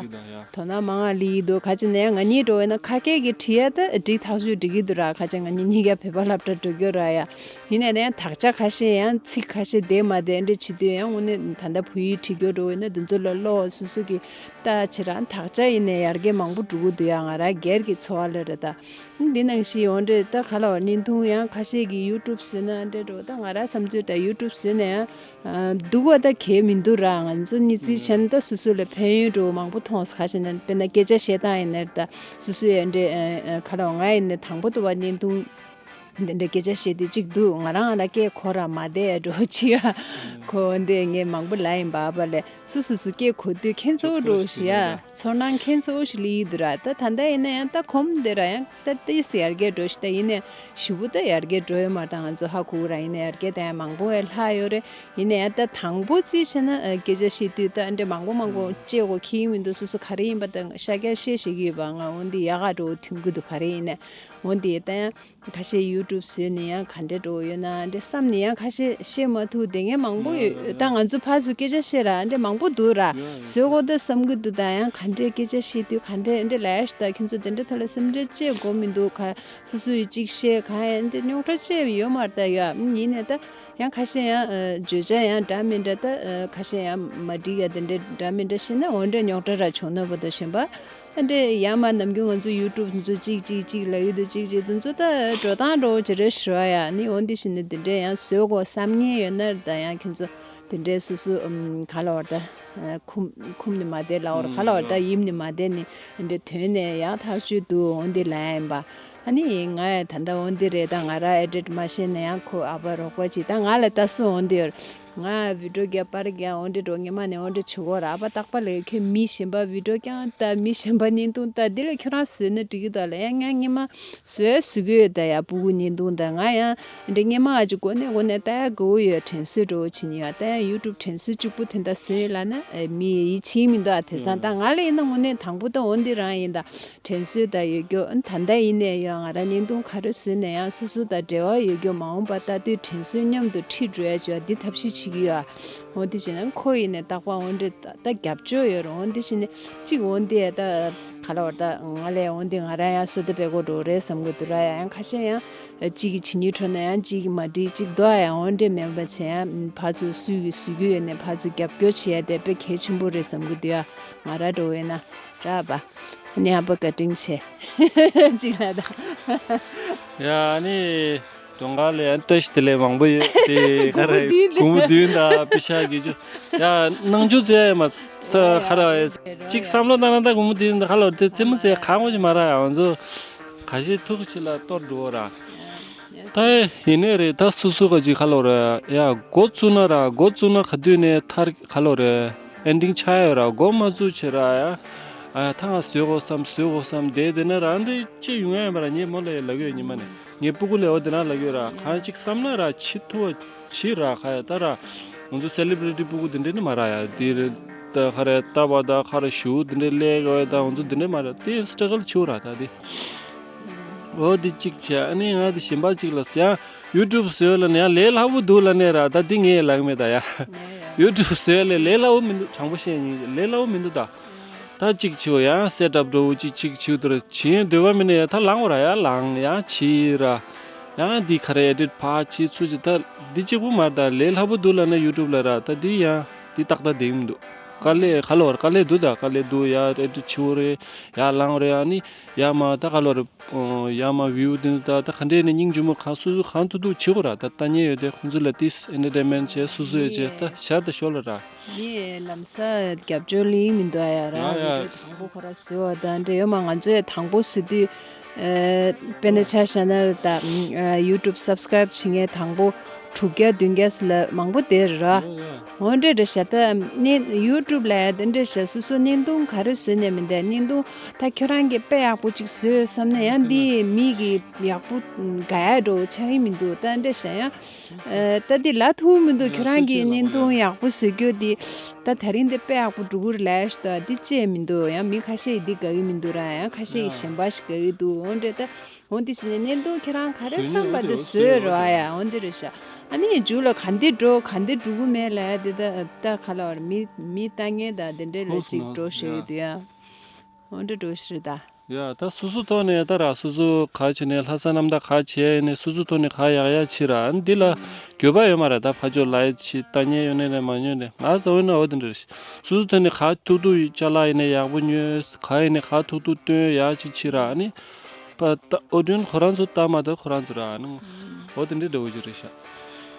སྣང་མང་ང་ལི་ཡི་འདུག་ཁ་ཅིག་ནས་ཡང་ང་གཉིས་འགྲོ་བས་ན་ཁ་སྐད་ཀྱི་བྲིས་ཡ་ད་འགྲིག་ཐག་ཆོད་འགྲིག་གི་འདུག་ར། ཁ་ཅིག་ང་གཉིས་གཉིས་ཀ་བོད་པ་སློབ་གྲྭ་འགྲོ་རྒྱུ་ར་ཡ། ཡིན་ནའི་ནས་ཡང་དག་ཆ་ཁ་ཤས་ཡང་ཚིག་ཁ་ཤས་བསྡད་མ་བསྡད་འདྲ་བྱེད་དུས་ཡང་དངོས་གནས་ད་ལྟ་བོད་ཡིག་བྲིས་རྒྱུ་འགྲོ་བས་ན་འདི་ཚོ་ལ་ཀློག་སོ་སོ་གི་ལྟ་བྱེད་ར་དག་ཆ་ཡིན་ནའི་ཡར་རྒྱས་མང་པོ་འགྲོ་གི་འདུག་ཡ། ང་ར་སྒེར་གྱི་ཚོར་བ་ལ་རེད་ད། འདི་ནང་བཞིན་འོ་འདྲས་ད་ག་ལ་བར་བརྙན་ཐུང་ཡང་ཁ་ཤས་ཀྱིས་ཡུ་ཊུབ་བཟོས་ན་འདྲས་འགྲོ། ད་ང་ར་བསམ་ཚུལ་ད་ཡུ་ཊུབ་བཟོས་ན་ཡང་སྡུག་པ་ད་གལ་མི་འདུག་ར། ང་ཚོ་ནི་རྩིས་བྱས་ན་ད་སོ་སོ་ལ་ཕན་ཡོན་འགྲོ་མང་པོ་མཐོང་ས། ཁ་ཤས་ན་དཔེར་ན་སྐད་ཆ་བཤད་སྟངས་ཡིན་ནར་ད་སོ་སོ་ཡང་འདྲས་ག་ལ་བར་ང་ཡིན་ན་དང་པོ་དུ་བ་བརྙན་ཐུང་འདི་འདྲ་སྐད་ཆ་བཤད་དུས་གཅིག་འདུག་ང་རང་ལ་སྐད་གོ་ར་མ་བསྡད་འགྲོ་ཅི་ཡ། གོ་འདི་ངས་མང་པོ་ལ་ཡིན་པ་བ་ལས་སོ་སོ་སོ་སྐད་གོ་དུས་ཁྱེད་ཚོ་འགྲོ་ཞི་ཡ། ཚོར་སྣང་ཁྱེད་ཚོ་ཞི་ལི་ཡི་འདུག་ར། ད་ད་ལྟ་ཡིན་ན་ཡང་ད་གོམ་འདི་ར་ཡང་ད་ཏིས་ཡར་རྒྱས་འགྲོ་ཞི། ད་ཡིན་ནས་ཞུ་བུ་ད་ཡར་རྒྱས་འགྲོ་ཡོད་མ་ད་ང་ཚོ་ཧ་གོ་ར། ཡིན་ན་ཡར་རྒྱས་ད་ཡང་མང་པོ་ཡང་ལྷག་ཡོད་རེད། ཡིན་ནས་ད་དང་པོ་རྩིས་བྱས་ན་ཨ་སྐད་ཆ་བཤད་དུས་ད་འདྲ་མང་པོ་མང་པོ་ཨུམ། བཅད་དགོས་ཁྱི་ཡིན་མི་འདུག་སོ་སོ་ག་རེ་ཡིན་པ་ད་ཤ་སྐད་བཤད་ཤེས་ཀྱི་ཡོད་པ། ང་འོན་ཏེ་ཡག་ག་འགྲོ་ཐོན་གི་འདུག་ག་རེ་ཡིན་ནས་འོན་ཏེ་ད་ཡང་ཁ་ཤས་ཡུ་ཊུབ་བཟོས་ནས་ཡང་ག་འདྲ་འགྲོ་ཡོད་ན་འདྲ་བསམ་ནས་ཡང་ཁ་ཤས་བཤད་མ་ཐུབ་དེ་ངས་མང་པོ་ཡོད། ཡ་ཡ་ད་ང་ཚོ་ཕར་ཚུར་སྐད་ཆ་བཤད་ར་འདྲ་མང་པོ་འདུག་ར། ཡ་ཡ་བཟོས་དགོས་འདུག་བསམ་གི་འདུག་ད་ཡང་ག་འདྲའི་སྐད་ཆ་བཤད་དུས་ག་འདྲ་འདྲ་ལས་ད་ཁྱོད་ཚོ་དེ་འདྲ་ཐོག་ལ་སེམས་ཁྲལ་བྱེད་དགོས་མི་འདུག་ག་སོ་སོ་ཡི་གཅིག་བཤད་གང་ཡང་འདི་རྙོག་དྲ་བྱས་ཡོད་མ་རེད་ད་ཡ། ཡིན་ནས་ད་ཡང་ཁ་ཤས་ཡང་ཨ་བརྗོད་བྱ་ཡང་འདྲ་མི་འདྲ་ད་ཨ་ཁ་ཤས་ཡང་མ་འགྲིག་ཡ་དེ་འདྲ་འདྲ་མི་འདྲ་བཤད་ན་འོ་འདྲ་རྙོག་དྲ་ར་བྱུང་ན་བོ་ད་གཞན་པ་ཨ་འདྲ་ཡ་མ་ནམ་རྒྱུན་ང་ཚོ་ཡུ་ཊུབ་འདི་ཚོ་གཅིག་གཅིག་གཅིག་ལབ་ཡོད་དུ་གཅིག་གཅིག་འདི་ཚོ་ད་འགྲོ་སྟངས་འགྲོ་བོ་ཇི་རེ་ཞུ་བ་ཡ་ནི་འོ་འདི་བཞིན་ནི་དེ་འདྲ་ཡང་བཟོས་དགོས་བསམ་ངེས་ཡོད་ན་རེད་ད་ཡང་ཁྱེད་ཚོ་དེ་འདྲའི་སོ་སོ་ཨམ་ག་ལ་བར་ད་ཁུམ་ཁུམ་ནི་མ་བསྡད་ལ་བར་ག་ལ་བར་ད་ཡིབ་ནི་མ་བསྡད་ནི་འདྲ་དོན་ནས་ཡང་ཐག་ཆོད་འདུག་འོ་འདི་ལ་ཡིན་པ། ཨ་ནི་ང་ད་ལྟ་འོ་འདི་རེད། ད་ང་ར་ཨེ་ཌིཊ་མ་ཤེས་ན་ཡང་ཁོ་ཨ་ཕ་རོགས་པ་ཅིག་ད་ང་ལ་ལྟ་སུ་འོ་འདི་ཡོད། ང་བི་ཌིའོ་རྒྱབ་པར་རྒྱག་འོ་འདི་འགྲོ་ངེ་མ་ནས་འོ་འདི་བྱེད་གོ་ར། ཨ་ཕ་རྟག་པ་ལས་ཁྱོད་མི་གཞན་པ་བི་ཌིའོ་རྐྱང་ལྟ་མི་གཞན་པ་བརྙན་ཐུང་ལྟ་འདི་ལས་ཁྱོད་རང་བཟོས་ན་འགྲིག་གི་ད་ལ་ཡང་ང་ངེ་མ་བཟོས་བཟོས་གི་ཡོད་ད་ཡ། སྤུ་གུ་བརྙན་ཐུང་ད་ང་ཡང་འདི་ངེ་མ་ཨ་ཅིག་གོ་ནས་གོ་ནས་ལྟ་ཡ་དགའ་བོ་ཡོད། དྲན་གསོ་འགྲོ་བོ་བྱེད་ཉི་ཡ་ལྟ་ཡ་ཡུ་ཊུབ་དྲན་གསོ་གཅིག་པུ་དེ་འདྲ་བཟོས་ཡོད་ལ་ན་མི་ཡི་ཆིང་མི་འདུག་ཨ། དེ་སང་ད་ང་ལ་ཡིན་ན་དངོས་གནས་དང་པོ་ད་འོ་འདི་རང་ཡིན་ད། དྲན་གསོ་དང་ཡོད་རྒྱུ་ཨ་ད་ལྟ་ཡིན་ནའི་ཡང་ང་རང་བརྙན་ཐུང་ག་རེ་བཟོས་ནའི་ཡང་སོ་སོ་དང་འབྲེལ་བ་ཡོད་རྒྱུ་མ་འོངས་པ་ལྟ་དུས་དྲན་གསོ་མཉམ་དུ་ཁྲིད་འགྲོ་ཡ་བྱས་འདི་ཐབས་ཤེས་བྱེད་ཀྱི་ཡོད། འོ་དེ་བྱས་ན་ཁོ་ཡིན་ནའི་རྟག་པར་འོ་འདྲ་ད་རྒྱབ་སྐྱོར་ཡོད་རུང་འོ་དེ་བྱས་ནས་གཅིག་འོ་འདི་ད་ག་ལ་བར་ད་ང་ལས་འོ་འདི་ང་རང་ཡང་བཟོ་ལྟ་བས་གོ་འགྲོ་རེད་བསམ་གི་འདུག་ར། ཡང་ཁ་ཤས་ཡང་གཅིག་གི་བྱེད་ཉིན་འཕྲོ་ན་ཡང་གཅིག་གི་མ་འགྲིག་གཅིག་འདུག་ཨ། ཡང་འོ་འདྲ་མེད་པ་བྱས་ཡང་ཕར་ཚུར་སུས་གི་བཟོ་གི་ཡོད་ནའི་ཕར་ཚུར་རྒྱབ་སྐྱོར་བྱེད་ཡ་དེ་དཔེ་གལ་ཆེན་པོ་རེད་བསམ་གི་འདུག་ཡ། ང་ར་འགྲོ་བས་ན། རག་པ། ནི་ཨ་ཕ་བཀའ་དྲིན་ཆེ། གཅིག་ལ་ད། ཡ་ནི། གྲོང་ཁ་ལ་ཡང་བཀྲ་ཤིས་བདེ་ལེགས་མང་པོ་ཡོད་དེ་ག་རེ་སྒོར་མོ་བདུན་དང་པི་ཤ་དགེ་ཆུ། ཡ་ནང་ཆུ་ཟེར་ཡ་མ་ས་ཁ་ར་ཡ་གཅིག་བསམ་བློ་བཏང་ན་ད་སྒོར་མོ་བདུན་དང་ཁ་ལོ་དེ་རྩེད་མོ་ཟེར་གང་བ་ཞིག་མ་རག་ཡ་ང་ཚོ་ག་ཞིག་ཐུག་ཕྱི་ལ་གཏོར་འགྲོ་ར། ད་ཡིན་ནའི་རེད། ད་སུ་སུ་ག་ཅིག་ཁ་ལོ་རེད་ཡ། འགོ་བཙུགས་ན་ར་འགོ་བཙུགས་ན་ག་དུས་ནས་མཐར་ཁ་ལོ་རེད། ཨེན་ཌིང་ཆགས་ཡོད་ར། འགོ་མ་བཙུགས་བྱེད་ར་ཡ། ཨ་ད་ང་བཟོས་དགོས་བསམ་བཟོས་དགོས་བསམ་དེ་དེ་ན་ར་འདི་ཅི་ཡོང་ཡ་མ་ར། ངས་མོ་ལ་ཡ་ལབ་ཡོད་ཉི་མ་ནས། ངས་སྤུ་གུ་ལས་འོ་དེ་ན་ལབ་ཡོད་ར། གང་ཅིག་བསམ་ན་ར་ཕྱི་ཐུ་བ་ཕྱི་ར་ཁ་ཡ་ད་ར། ང་ཚོ་སེ་ལི་བྷི་རི་ཊི་སྤུ་གུ་དེ་འདྲ་ནི་མ་ར་ཡ། དེ་རེད། ད་ཁ་རེ་ལྟ་བ་ད་ཁ་རེ་ཞུ་དེ་འདྲ་ལས་ག་བ་ད་ང་ཚོ་དེ་འདྲ་མ་ར། དེ་སི་ཊྲ་གལ་ཆེ་བོ་ར་ད་དེ། འོ་དེ་གཅིག་བྱས། ཨ་ནི་ང་དེ་གཞན་པ་གཅིག་ལ་ཡང་ཡུ་ཊུབ་བཟོས་ལ་ནི་ཡང་ལས་སླ་བོ་འདུག་ལ་ནི་ར། ད་དེ་ངས་ལབ་མེད་ད་ཡ། ཡུ་ཊུབ་བཟོས་ལས་ལས་སླ་བོ་མི་འདུག་དྲང་པོ་བཤད་ཡིན་ལས་སླ་བོ་མི་འདུག་ད། ད་གཅིག་བྱེད་འོ་ཡང་སེ་ཊབ་འགྲོ་འོ་གཅིག་གཅིག་བྱེད་དུ་ར་བྱེད་འདོད་པ་མིན་ན་ཡང་ད་ལངས་འོ་ར་ཡ་ལངས་ཡང་བྱེད་ར། ཡང་འདི་ག་རེ་ཨེ་ཌིཊ་ཕར་བྱེད་ཚུར་བྱེད་ད་འདི་གཅིག་པུ་མ་རེད། ད་ལས་སླ་པོ་འདུག་ལབ་ན་ཡུ་ཊུབ་ལ་ར། ད་འདི་ཡང་འདི་ཏག་ཏག་བསྡད་མི་འདུག་དཀའ་ལས་ག་ལ་བར་དཀའ་ལས་འདུག་ད་དཀའ་ལས་འདུག་ཡ་ཨེ་ཌིཊ་བྱེད་འོ་རེད། ཡ་ལངས་འོ་རེད། ཨ་ནི་ཡ་མ་ད་ག་ལ་བར་ཡ་མ་བིའུ་འདི་འདུག་ད་ད་ག་འདྲས་ནས་སྙིང་རྗེ་མོ་གང་སུ་སུ་གང་ཐུབ་ཐུབ་བྱེད་འོ་ར། ད་ལྟ་ཉན་ཡོད་དེ་ཁོང་ཚོ་ལ་ཏིས་ཨེན་ཊར་ཊེན་མེན་ཊ་བྱས་སུ་སུ་ཡོད་བྱས་ད་ཤར་ད་ཤོར་ལ་ར། ངས་ལམ་སང་རྒྱབ་སྐྱོར་ལེན་མི་འདུག་ཨ་ཡ་ར། ཡ་ཡ། བི་ཌིའོ་དང་པོ་ཁོ་ར་བཟོས་བ་དང་འབྲེལ་ཡོད་མ། ང་ཚོས་དང་པོ་བཟོས་དུས་ཨ་དཔེར་ན་ཆ་བཞག་ན་རེད་ད། ཨ་ཡུ་ཊུབ་སབ་སི་ཀ་རའིབ་བྱེད་མཁན་དང་པོ་དྲུག་བརྒྱ་བདུན་བརྒྱ་ལ་མང་པོ་དེ་རེད་ར། ཡ་ཡ། འོ་འདྲ་རེད་ཤག་ད་ནི་ཡུ་ཊུབ་ལ་ཡ་དེ་འདྲ་ཤག་སོ་སོ་བརྙན་ཐུང་ག་རེ་བཟོས་ནས་མི་འདུག་བརྙན་ཐུང་ད་ཁྱོད་རང་གིས་དཔེ་ཡག་པོ་ཅིག་བཟོས་བསམ་ན་ཡང་འདི་མི་གི་ཡག་པོ་དགའ་ཡ་འགྲོ་ཆགས་ཀྱི་མི་འདུག་ད་འདྲ་ཤག་ཡང་། ཨ་ད་འདི་ལབ་ཐུབ་མི་འདུག་ཁྱོད་རང་གིས་བརྙན་ཐུང་ཡག་པོ་བཟོ་རྒྱུ་འདི་ད་ད་རིང་འདི་དཔེ་ཡག་པོ་འགྲོ་གི་རེད་ལབ་ཤག་ད་འདི་བཅད་མི་འདུག་ཡང་མི་ཁ་ཤས་ཀྱིས་འདི་དགའ་གི་མི་འདུག་ར། ཡང་ཁ་ཤས་ཀྱིས་གཞན་པ་ཞིག་དགའ་གི་འདུག་འོ་འདྲ་ད་ འོ་འདི་བྱས་ནས་བརྙན་ཐུང་ཁྱེད་རང་ག་རེ་བཟོས་ནས་བསམ་པ་འོ་དེ་དེ་བཟོས་རོགས་ཡ། འོ་འདི་རེད་ཤག་ཨ་ནི་མཇུག་ལ་ག་འདི་འགྲོ་ག་འདི་འགྲོ་གི་མེད་ལ་དེ་ད་ད་ག་ལ་བར་མི་མི་ལྟ་མཁན་དང་དེ་འདྲས་ལ་ཅིག་འགྲོ་ཤེས་ཀྱི་འདུག་ཡ། འོ་འདྲ་འགྲོ་ཤེས་རེད་ད། ཡ་ད་སོ་སོ་ཐོག་ནས་ད་ར་སོ་སོ་ག་བྱས་ནས་ལྷ་ས་གནམ་བདག་ག་བྱས་ནས་སོ་སོ་ཐོག་ནས་ག་ཡག་ཡག་བྱེད་ར། ཨ་ནི་འདི་ལ་འགྱོད་པ་ཡོད་མ་རེད། ད་ཕ་ཇོ་ལའི་ཆི་ལྟ་མཁན་ཡོད་ནས་རེད་མ་ཡོད་ནས་ང་ཚ་བོ་ན་འོ་དེ་འདྲ་རེད། སོ་སོ་ཐོག་ནས་ག་ཐུག་ཐུག་ཅ་ལག་ཡིན་ནས་ཡག་པོ་ཉོས། ག་ཡིན་ནས་ག་ཐུག་ཐུག་སྟོན་ཡག་ཅིག་བྱེད་ར། ཨ་ནི་པ་ད་ཨོ་ཌི་ཡོན་ཁོ་རང་ཚོ་ལྟ་མ་ད་ཁོ་རང་ཚོ་ར། ཨ་ནི་འོ་དེ་འདྲའི་འདྲ་བོ་ཅིག་རེད་ཤག་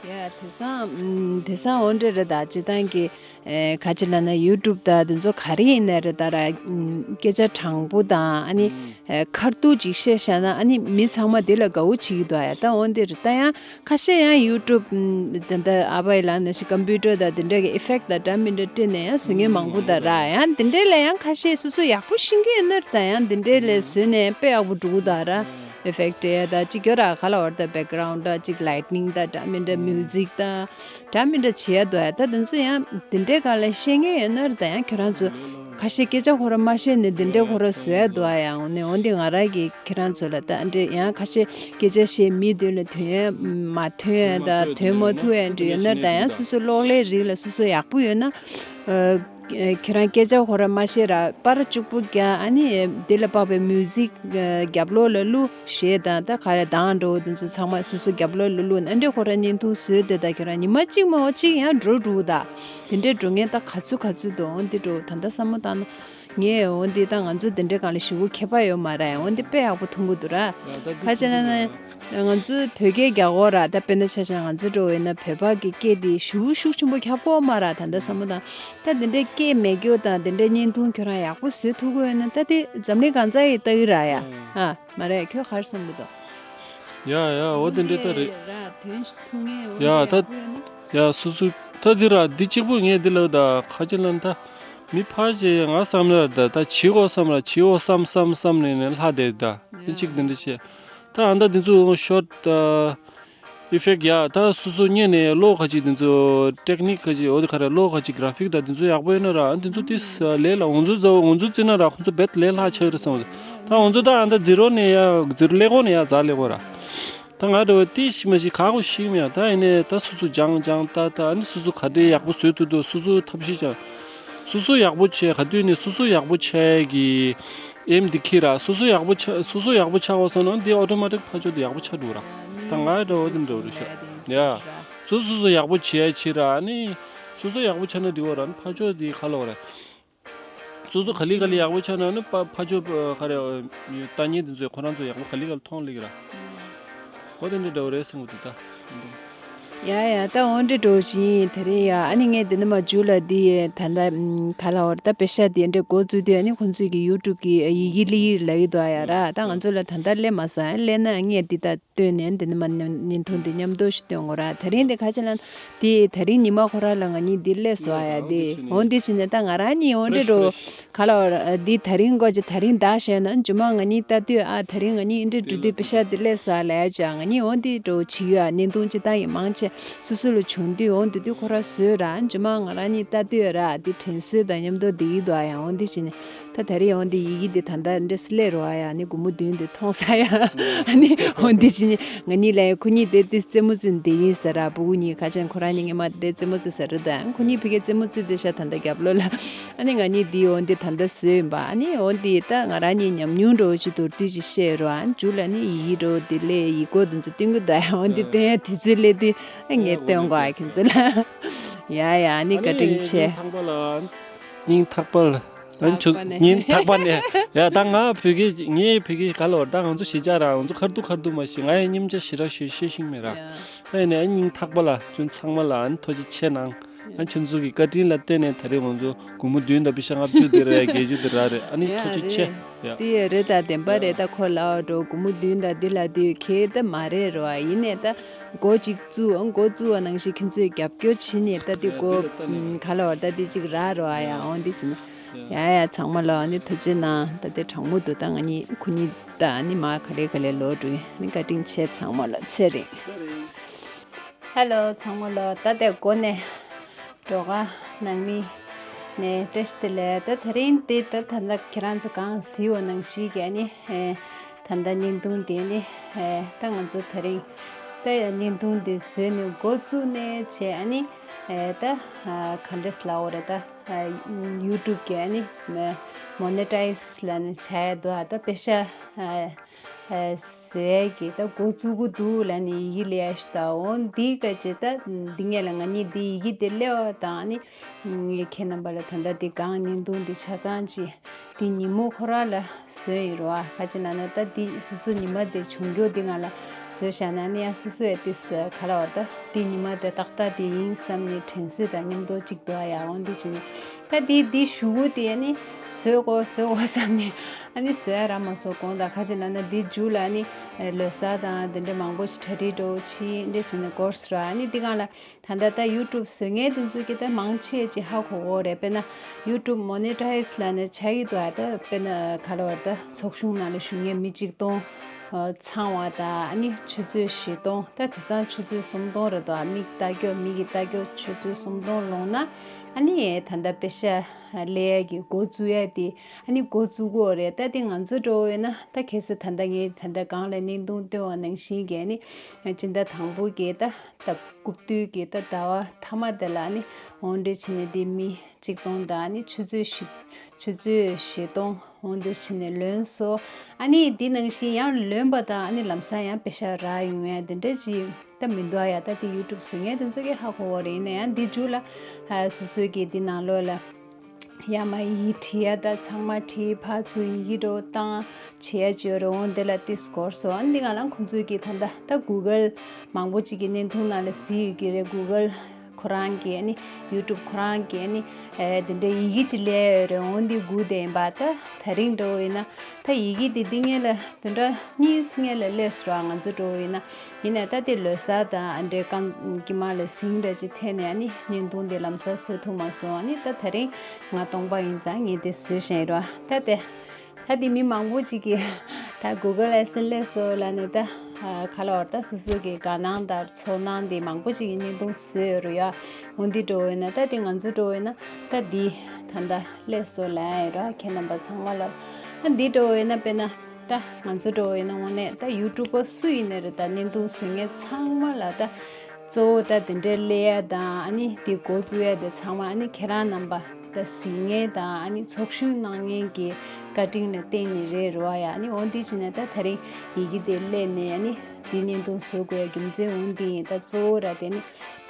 ཡ་དེང་སང་ཨམ། དེང་སང་འོ་འདྲ་རེད་ད། སྤྱིར་བཏང་གི་ཨེ་ག་ཅི་ལབ་ན་ཡུ་ཊུབ་ད་དེ་ཚོ་ག་རེ་ཡིན་ནའི་རེད་ད་ར། ཨམ། སྐད་ཆ་དྲང་པོ་དང་ཨ་ནི་ཨེ་ཁ་ཐུག་ཅིག་བཤད་བཞག་ན་ཨ་ནི་མི་ཚང་མ་དེ་ལ་དགའ་བོ་བྱེད་ཀྱི་འདུག་ཡ། ད་འོ་འདི་རེད་ད། ཡང་ཁ་ཤས་ཡང་ཡུ་ཊུབ་ཨམ། ད་ལྟ་ཨ་ཕ་ཡི་ལབ་ན་ཞིག་ཀམ་པུ་ཊར་དང་དེ་འདྲ་གི་ཨི་ཕེག་དང་འདྲ་མི་འདྲ་སྤྲད་ནས་ཡང་བཟོ་མཁན་མང་པོ་ད་ར། ཡང་དེ་འདྲ་ལ་ཡང་ཁ་ཤས་སོ་སོ་ཡག་པོ་ཤེས་ཀྱི་ཡོད་ན་རེད་ད། ཡང་དེ་འདྲ་ལ་བཟོས་ནས་དཔེ་ཡག་པོ་འགྲོ་གི་འདུག་ར། ཨི་ཕེག་སྤྲད་ཡ་ད་ཅིག་ཡོད་ར། ག་ལ་བར་ད་བེག་གྷ་རའུན་ཌ་ད་ཅིག་ལའི་ཊི་ནིང་ད་འདྲ་མི་འདྲ་མིའུ་ཟིག་ད་འདྲ་མི་འདྲ་བྱེད་ཡ་འདུག་ཡ། ད་དེ་ཚོ་ཡང་དེ་འདྲའི་སྒང་ལ་ཤེས་མཁན་ཡོད་ན་རེད་ད། ཡང་ཁྱོད་རང་ཚོ་ཁ་ཤས་སྐད་ཆ་ཁོ་ར་མ་ཤེས་ནས་དེ་འདྲའི་ཁོ་ར་བཟོ་ཡ་འདུག་ཡ། ཡང་ནས་འོན་ཏེ་ང་རང་གིས་ཁྱེད་རང་ཚོ་ལ་ད་འདྲ་ཡང་ཁ་ཤས་སྐད་ཆ་བཤད་མི་དོན་ལ་དོན་ཡ་མ་ཐོན་ཡ་ད་དོན་མ་ཐུབ་ཡ་འདྲ་ཡོད་ན་རེད་ད། ཡང་སོ་སོ་གློག་ཀླད་རིགས་ལ་སོ་སོ་ཡག་པོ་ཡོད་ན། ཁྱེད་རང་སྐད་ཆ་ཁོ་ར་མ་ཤེས་ར་པར་གཅིག་པུ་རྒྱག་ཨ་ནི་དེ་ལ་དཔག་པའི་མིའུ་ཟིག་རྒྱབ་ལོགས་ལ་བླུགས་གཞས་དང་ད་ག་རེ་གདངས་འགྲོ་དེ་ཚོ་ཚང་མ་སོ་སོ་རྒྱབ་ལོགས་ལ་བླུགས་ཨ་འདྲས་ཁོ་ར་བརྙན་ཐུང་བཟོས་དེ་ད་ཁྱེད་རང་ཉི་མ་གཅིག་མ་འོ་གཅིག་ཡང་འགྲོ་འགྲོ་ད་དེ་འདྲས་འགྲོ་མཁན་ད་ག་ཚོད་ག་ཚོད་འདུག་འོ་འདི་འགྲོ་ད་ད་བསམ་བློ་བཏང་ན་ངས་འོ་འདི་ད་ང་ཚོ་དེ་འདྲས་སྒང་ལ་ཞུ་གུ་ཁྱད་པར་ཡོད་མ་རེད། འོ་འདི་དཔེ་ཡག་པོ་མཐོང་གི་འདུག་ར་ཁ་ཆེ་ན་ན། ང་ཚོའི་བོད་སྐད་རྒྱག་གོ་ར་ད་དཔེར་ན་ཆ་བཞག་ང་ཚོ་འགྲོ་བས་ན་བོད་པ་གི་སྐད་དེ་ཤུགས་ཤུགས་ཆེན་པོ་ཁྱབ་གོ་མ་ར། ད་ལྟ་བསམ་བློ་བཏང་ད་དེ་འདྲའི་སྐད་མེད་རྒྱུ་དང་དེ་འདྲའི་བརྙན་ཐུང་ཁྱོད་རང་ཡག་པོ་བཟོས་ཐུབ་གོ་ཡོད་ན་ད་དེ་འཛམ་གླིང་གང་ཚ་ཡི་ལྟ་གི་ར་ཡ། ཨ་མ་རེད་ཁྱོད་ག་རེ་བསམ་གི་འདུག་ཡ་ཡ་འོ་དེ་འདྲའི་ལྟ་རེད། ར་དོན་ཞིག་ཐུག་ངེས་འོ་ཡ་ད་ཡ་སུ་སུ་ད་འདི་ར་འདི་གཅིག་པུ་ངས་འདི་ལབ་ད་ཁ་ཅིག་ལ་ད་མི་ཕར་བྱས་ང་བསམ་ལ་ད་ད་བྱེད་གོ་བསམ་ལ་བྱེད་གོ་བསམ་བསམ་བསམ་ནས་ནས་ལྷ་དེ་ད་འདི་གཅིག་འདི་འདྲ་བྱས། ད་ཨ་ད་འདི་ཚོ་ཤོར་ཨི་ཕེག་ཡ་ད་སོ་སོ་གཉེར་ནས་ལོ་ཁ་ཅིག་འདི་ཚོ་ཊེག་ནིག་ཁ་ཅིག་འོ་དེ་ཁ་རེ་ལོ་ཁ་ཅིག་གྷ་ར་ཕིག་ད་འདི་ཚོ་ཡག་པོ་ཡོད་ན་ར། ཨ་འདི་ཚོ་ཏིས་ལས་ལ་ང་ཚོ་ཛ་ང་ཚོ་བརྩི་ན་ར་ཁོ་ཚོ་བེད་ལས་ལྷག་ཆགས་རེད་བསམ། ད་ང་ཚོ་ད་ཨ་ད་ཛི་རོ་ནས་ཡ་ཛི་རོ་ལས་གོ་ནས་ཡ་ཛ་ལས་གོ་ར། ད་ང་འདྲ་བ་ཏིས་ཤི་མ་ཤི་ཁག་པོ་ཤི་མེད། ད་ཡིན་ནས་ད་སོ་སོ་སྦྱང་སྦྱང་ད་ད་ཨ་ནི་སོ་སོ་ག་འདྲའི་ཡག་པོ་བཟོས་ཐུབ་འདུག་སོ་སོ་ཐབས་ཤེས་ཀྱང་སོ་སོ་ཡག་པོ་བྱས་ག་དུས་ནས་སོ་སོ་ཡག་པོ་བྱས་གི་ཨེམ་འདི་ཁྱེར་ར། སོ་སོ་ཡག་པོ་ཆགས་སོ་སོ་ཡག་པོ་ཆགས་པ་སོང་ན་འདི་ཨོ་ཏོ་མ་ཏིག་ཕར་ཕྱོགས་དེ་ཡག་པོ་ཆགས་འགྲོ་ར། ད་ང་འདྲ་བོ་འདི་འདྲ་བོ་རེད་ཤག་ཡ། སོ་སོ་སོ་ཡག་པོ་བྱས་ཕྱིར་ར་ནི་སོ་སོ་ཡག་པོ་ཆགས་ན་འགྲིག་གོ་ར་ནི་ཕར་ཕྱོགས་དེ་ག་ལ་བ་ར། སོ་སོ་ག་ལེ་ག་ལེ་ཡག་པོ་ཆགས་ན་ནི་ཕ་ཕར་ཕྱོགས་ག་རེ་ལྟ་མཁན་དེ་ཚོས་ཁོ་རང་ཚོ་ཡག་པོ་ག་ལེ་ག་ལེ་མཐོང་ལེ་གི་ར། ཨོ་དེ་འདྲ་འདྲ་བོ་རེད་བསམ་གི་འདུག་ད། ཡ་ཡ་ད་འོ་འདྲ་འགྲོ་བཞིན་དེ་རིང་ཡ་ཨ་ནི་ངས་འདི་ནི་མ་འཇུ་ལ་འདི་ད་ལྟ་ག་ལ་བར་ད་པེ་ཤ་འདི་འདྲ་འགོ་བཙུགས་དུས་ཨ་ནི་ཁོང་ཚོས་ཀྱི་ཡུ་ཊུབ་ཀྱི་ཡི་གེ་ལི་ལ་ཡི་དོ་ཡ་ར། ད་ང་ཚོ་ལ་ད་ལྟ་སླེབས་མ་སོང་ཨ་སླེབས་ན་ངས་འདི་ད་སྟོན་ནས་འདི་ནི་མ་བརྙན་ཐུང་འདི་མཉམ་དུ་ཞིག་སྟོན་དགོས་ར། དེ་རིང་འདི་ག་ཅི་ལ་འདི་ད་རིང་ཉི་མ་ཁོ་ར་ལ་ང་གཉིས་འདི་སླེབས་སོང་ཨ་ཡ་འདི་འོ་འདི་བྱས་ནས་ད་ང་རང་གཉིས་འོ་འདྲ་འགྲོ། ག་ལ་བར་འདི་ད་རིང་གོ་ཅི་ད་རིང་ད་བཤད་ན་ཇུ་མ་ང་གཉིས་ལྟ་དུས་ཨ་ད་རིང་ང་གཉིས་འདི་འགྲོ་དུས་པེ་ཤ་འདི་སླེབས་སོང་ཨ་ལ་ཡ་ཅག་ང་གཉིས་འོ་འདི་འགྲོ་བྱེད་ཡོད་ཨ་བརྙན་ཐུང་ཅི་ད་ཡི་མང་ཆེ་སོ་སོ་ལ་བྱུང་དུས་འོ་འདི་དུས་ཁོ་ར་བཟོས་ར་ཇུ་མ་ང་རང་གཉིས་ལྟ་དུས་ར་འདི་དྲན་གསོ་དང་མཉམ་དུ་འདི་ཡི་དོ་ཨ་ཡ་འོ་འདི་བྱས་ནས། ད་ད་རེས་འོ་འདི་ཡི་གེ་འདི་ད་ལྟ་འདྲ་སི་ལེ་རོ་ཨ་ཡ་ནི་སྒོར་མོ་བདུན་འདི་མཐོང་ས་ཡ། ཨ་ནི་འོ་འདི་ཅི་ནི་ང་གཉིས་ལ་ཡ་ཁོ་གཉིས་དེ་དེ་རྩེད་མོ་རྩེ་འདི་ཡིན་ཟེར་ར། སྤུ་གུ་གཉིས་ཁ་ཆེན་ཁོ་རང་གཉིས་ངེས་མ་དེ་རྩེད་མོ་རྩེ་ཟེར་རེད་ད། ཁོ་གཉིས་ཕ་གི་རྩེད་མོ་རྩེ་དེ་ཤ་ད་ལྟ་རྒྱབ་ལོགས་ལ། ཨ་ནི་ང་གཉིས་འདི་འོ་འདི་ད་ལྟ་བཟོས་ཡིན་པ། ཨ་ནི་འོ་འདི་ད་ང་རང་གཉིས་ཉམས་མྱོང་འགྲོ་ཅི་དུར་དུས་ཅི་བཤད་རོ་ཨ་ནི་མཇུག་ལ་ནི་ཡི་གེ་འགྲོ་འདི་ལས་ཡི་གོ་དེ་ཚོ་སྟོན་གི་འདུག་ཨ་འོ་འདི་སྟོན་ཡ་དུས་ཚོད་སླེབས་དུས་ཨ་ངས་སྟོན་གོ་ཨ་ཁྱེད་ཚོ་ལ། ཡ་ཡ་ཨ་ནི་བཀའ་དྲིན་ཆེ། སྙིང་ཐག་པ་ལ། ཨ་ཁྱོད་ཉིན་ཐག་པ་ནས། ཡ་ད་ང་བོད་སྐད་ངའི་བོད་སྐད་ག་ལ་བར་ད་ང་ཚོ་གཞིས་ཆགས་ར་ང་ཚོ་ཁར་འདུག་ཁར་འདུག་མ་ཤེས། ང་ཡང་སྙིང་རྗེ་ཞེ་དྲག་ཤེས་ཤེས་ཤིང་མེད་ར། ད་ཡིན་ནའི་ཨ་སྙིང་ཐག་པ་ལ་ཁྱོད་ཚང་མ་ལ་ཨ་ནི་ཐུགས་རྗེ་ཆེ་གནང་། ཨ་ཁྱོད་ཚོ་གི་བཀའ་དྲིན་ལ་བརྟེན་ནས་ད་རེས་ང་ཚོ་སྒོར་མོ་བདུན་དང་པེ་ཤ་ལྔ་བཅུ་དེ་ར་ཡ་བརྒྱད་ཅུ་དེ་ར་རེད། ཨ་ནི་ཡ་ཐུགས་རྗེ་ཆེ། རེད། ཡ་དེ་ཡ་རེད་ད་བདེན་པ་རེད་ད། ཁོ་ལ་འགྲོ་སྒོར་མོ་བདུན་དང་འདི་ལ་དུས་ཁེ་ད་མ་རེད་རོ། ཨ་ཡིན་ནའི་ད། འགོ་གཅིག་བཙུགས་འགོ་བཙུགས་པ་ནང་བཞིན་ཁྱེད་ཚོས་རྒྱབ་སྐྱོར་བྱེད་ནས་ད་དེ་འགོ་ག་ལ་བར་ད་དེ་གཅིག་རག་རོགས་ཨ་ཡ་འོང་དེ་བྱེད་ནས་ཡ་ཡ་ཚང་མ་ལ་ནི་ཐུགས་རྗེ་གནང་། ད་དེ་གྲང་མོ་འདུག་ད་ང་གཉིས་ཁོ་གཉིས་ད་ནི་མ་ག་ལེ་ག་ལེ་ལོག་འགྲོ་ཡིན། ནི་བཀའ་དྲིན་ཆེ་ཚང་མ་ལ་ཚེ་རིང་། ཧེ་ལོ་ཚང་མ་ལ་ད་དེ་འགོ་ནས་འགྲོ་ག་ནང་མི་ནས་བཀྲ་ཤིས་བདེ་ལེགས། ད་དེ་རིང་དེ་ད་ད་ད་ཁྱེད་རང་ཚོ་གང་གཟིགས་པ་ནང་བཞིན་གྱི་ཨ་ནི། ད་ ད་ལྟ་བརྙན་ཐུང་དེ་ནི་ད་ང་ཚོ་དེ་རིང་ད་བརྙན་ཐུང་དེ་བཟོས་ནས་འགོ་བཙུགས་ནས་བྱས། ཨ་ནི་ད་ག་འདྲས་ལབ་དགོས་རེད། ད་ཡུ་ཊུབ་གི་ཨ་ནི་མོ་ནེ་ཊའི་ཛི་ལབ་ནས་བྱ་ཡ་འདུག་ཨ་ད་པེ་ཤ་བཟོ་ཡ་གི་ད་འགོ་བཙུགས་ཀྱི་འདུག་ལབ་ནས་ཡི་གེ་སླེབས་ཡ་ཞིག་ད། འོ་འདི་ག་ཅེ་ད་འདི་ངས་ལ་ང་གཉིས་འདི་ཡི་གེ་དེ་སླེབས་པ་དང་ཨ་ནི་ཁྱེད་རྣམ་པ་ལ་ད་ལྟ་འདི་གང་བརྙན་ཐུང་འདི་ཆ་ཚང་ཅིག་འདི་ཉིན་མོ་ཁོ་རང་ལ་བཟོས་ཡིན་རོ། ཨ་ག་ཅེ་ན་ན་ད་འདི་སོ་སོ་ཉི་མ་དེ་བྱུང་རྒྱུ་འདི་ང་ལ་བཟོས་བཞག་ན་ནི་ཡང་སོ་སོ་ཡ་ཏིས་ག་ལ་བར་ད་འདི་ཉི་མ་དེ་ཏག་ཏག་འདི་ཡིན་བསམ་ནས་དྲན་གསོ་དང་མཉམ་དུ་གཅིག་ཏུ་ཨ་ཡ་འོ་འདི་བྱས་ནས། ད་དེ་དེ་ཞུ་གུ་དེ་ཨ་ནི་བཟོས་གོ་བཟོས་གོ་བསམ་ནས་ཨ་ནི་བཟོས་ཡ་རག་མ་སོང་། དགོངས་དག་ག་ཅི་ལབ་ན་དེ་མཇུག་ལ་ཨ་ནི་ལོ་གསར་དང་དེ་འདྲ་མང་པོ་ཞིག་གྲ་སྒྲིག་འགྲོ་ཕྱིན་འདྲ་བྱས་ནས་འགོར་སོང་ར། ཨ་ནི་དེ་སྒང་ལ་ད་ལྟ་ད་ཡུ་ཊུབ་བཟོ་མཁན་དེ་ཚོ་གི་ད་མང་ཆེ་ཅིག་ཧ་གོ་གོ་རེད། དཔེར་ན་ཡུ་ཊུབ་མོ་ནེ་ཊའི་ཛི་ལབ་ནས་བྱ་ཡི་འདུག་ཨ། ད་དཔེར་ན་ག་ལ་བར་ད་ཚོགས་ཆུང་ནང་ལ་ཞུགས་མཁན་མི་གཅིག་སྟོང་ཚང་བ་དང་ཨ་ནི་ཆུ་ཚོད་བཞི་སྟོང་ད་དེང་སང་ཆུ་ཚོད་སུམ་སྟོང་རེད་འདུག་ཨ། མིག་ལྟ་སྐྱོ་མིག་གི་ལྟ་སྐྱོ་ཆུ་ཚོད་སུམ་སྟོང་ལོངས་ན་ཨ་ནི་ད་ལྟ་པེ་ཤ་ལེ་ཡ་གི་འགོ་བཙུགས་ཡ་དེ་ཨ་ནི་འགོ་བཙུགས་གོ་རེད། ད་དེ་ང་ཚོ་འགྲོ་བས་ན་ད་གལ་སྲིད་ད་ལྟ་ངས་ད་ལྟ་གང་ལ་བརྙན་ཐུང་སྟོན་བ་ནང་བཞིན་གྱི་ཨ་ནི་སྤྱི་ཟླ་དང་པོ་གི་ད་ད་རྐུབ་སྟོད་ཀྱི་ད་ཟླ་བ་མཐའ་མ་དེ་ལ་ཨ་ནི་འོང་འདྲ་བྱས་ནས་དེ་མི་གཅིག་སྟོང་དང་ཨ་ནི་ཆུ་ཚོད་བཞི་ཆུ་ཚོད་བཞི་སྟོང་འོང་འདུག་བྱས་ནས་ལོན་སོ། ཨ་ནི་འདི་ནང་བཞིན་ཡང་ལོན་པ་དང་ཨ་ནི་ལམ་སང་ཡང་པེ་ཤ་རག་ཡོང་ཡ་དེ་འདྲ་ཅིག་ད་མི་འདུག་ཨ། ཡ་ད་དེ་ཡུ་ཊུབ་བཟོ་མཁན་དེ་ཚོ་གི་ཧ་གོ་བ་རེད། ཡིན་ན་ཡང་འདི་མཇུག་ལ་སོ་སོའི་གི་འདི་ནང་ལོགས་ལ་ཡ་མ་ཡི་བྲིས་ཡ་ད་ཚང་མ་བྲིས་ཕར་ཚུར་ཡི་གེ་འགྲོ་བཏང་བྱེད་ཡ་ཅིག་ཡོད་རེད། འོང་དེ་ལ་ཏིས་སྐོར་སོ། ཨ་ནི་འདི་ང་ལ་ཁོང་ཚོའི་གི་ད་ད་ད་གུ་གལ་མང་པོ་ཅིག་གི་བརྙན་ཐུང་ནང་ལ་གཟིགས་ཡོད་ཀྱི་རེད། གུ་གལ་ཁོ་རང་གི་ཨ་ནི་ཡུ་ཊུབ་ཁོ་རང་གི་ཨ་ནི་ཨེ་དེ་འདྲའི་ཡི་གེ་ཅིག་སླེབས་ཡོད་རེད། འོང་འདི་སྒུག་བསྡད་ཡིན་པ། ད་ད་རིང་འགྲོ་བ་ཡིན་ན་ད་ཡི་གེ་འདི་འདི་ངས་ལ་བདུན་ཕྲག་གཉིས་ཙམ་ངས་ལ་སླེབས་སོང་། ང་ཚོ་འགྲོ་བ་ཡིན་ན་ཡིན་ནའི་ད་དེ་ལོ་གསར་དང་ཨ་འདྲའི་རྐང་དཀྱིལ་མ་ལ་ཟིང་འདྲ་ཅིག་འཐེན་ནས་ཨ་ནི་བརྙན་ཐུང་འདི་ལམ་སང་བཟོ་ཐུབ་མ་སོང་། ཨ་ནི་ད་ད་རིང་ང་སྟོང་པ་ཡིན་ཙང་ངས་དེ་བཟོས་བཞག་ཡིན་རོ། ད་དེ་ད་དེ་མི་མང་པོ་ཅིག་གིས་ད་གུ་གལ་ཨེ་སེན་ལས་སོ་ལ་ནི་ད་ག་ལ་བར་ད་སོ་སོ་གི་དགའ་སྣང་དང་ཚོར་སྣང་དེ་མང་པོ་ཅིག་གིས་བརྙན་ཐུང་བཟོས་ཡོད་རེད་ཡ། འོ་འདི་འགྲོ་བས་ན་ད་དེ་ང་ཚོ་འགྲོ་བས་ན་ད་འདི་ད་ད་ལས་སོ་ལ་ཡ་ཡོད་ར། ཁྱེད་རྣམ་པ་ཚང་མ་ལ་ད་འདི་འགྲོ་བས་ན་དཔེར་ན་ད་ང་ཚོ་འགྲོ་བས་ན་དངོས་གནས་ད་ཡུ་ཊུབ་པ་སུ་ཡིན་ནའི་རེད། ད་བརྙན་ཐུང་བཟོ་མཁན་ཚང་མ་ལ་ད་གཙོ་བོ་ད་དེ་འདྲའི་ལས་ཡ་དང་ཨ་ནི་དེ་འགོ་བཙུགས་ཡ་དེ་ཚང་མ་ཨ་ནི་ཁྱེད་རང་རྣམ་པ་ད་གཟིགས་མཁན་དང་ཨ་ནི་ཚོགས་ཞུགས་གནང་མཁན་གྱི་བཀའ་དྲིན་ལ་བརྟེན་ནས་རེད་རོ་ཡ། ཨ་ནི་འོ་འདི་བྱས་ན་ད་ད་རིང་ཡི་གེ་དེ་སླེབས་ནས་ཨ་ནི་འདི་བརྙན་ཐུང་བཟོ་དགོས་ཡ་རྒྱུ་མཚན་འོ་འདི་ཡིན། ད་གཙོ་བོ་ར་དེ་ནི་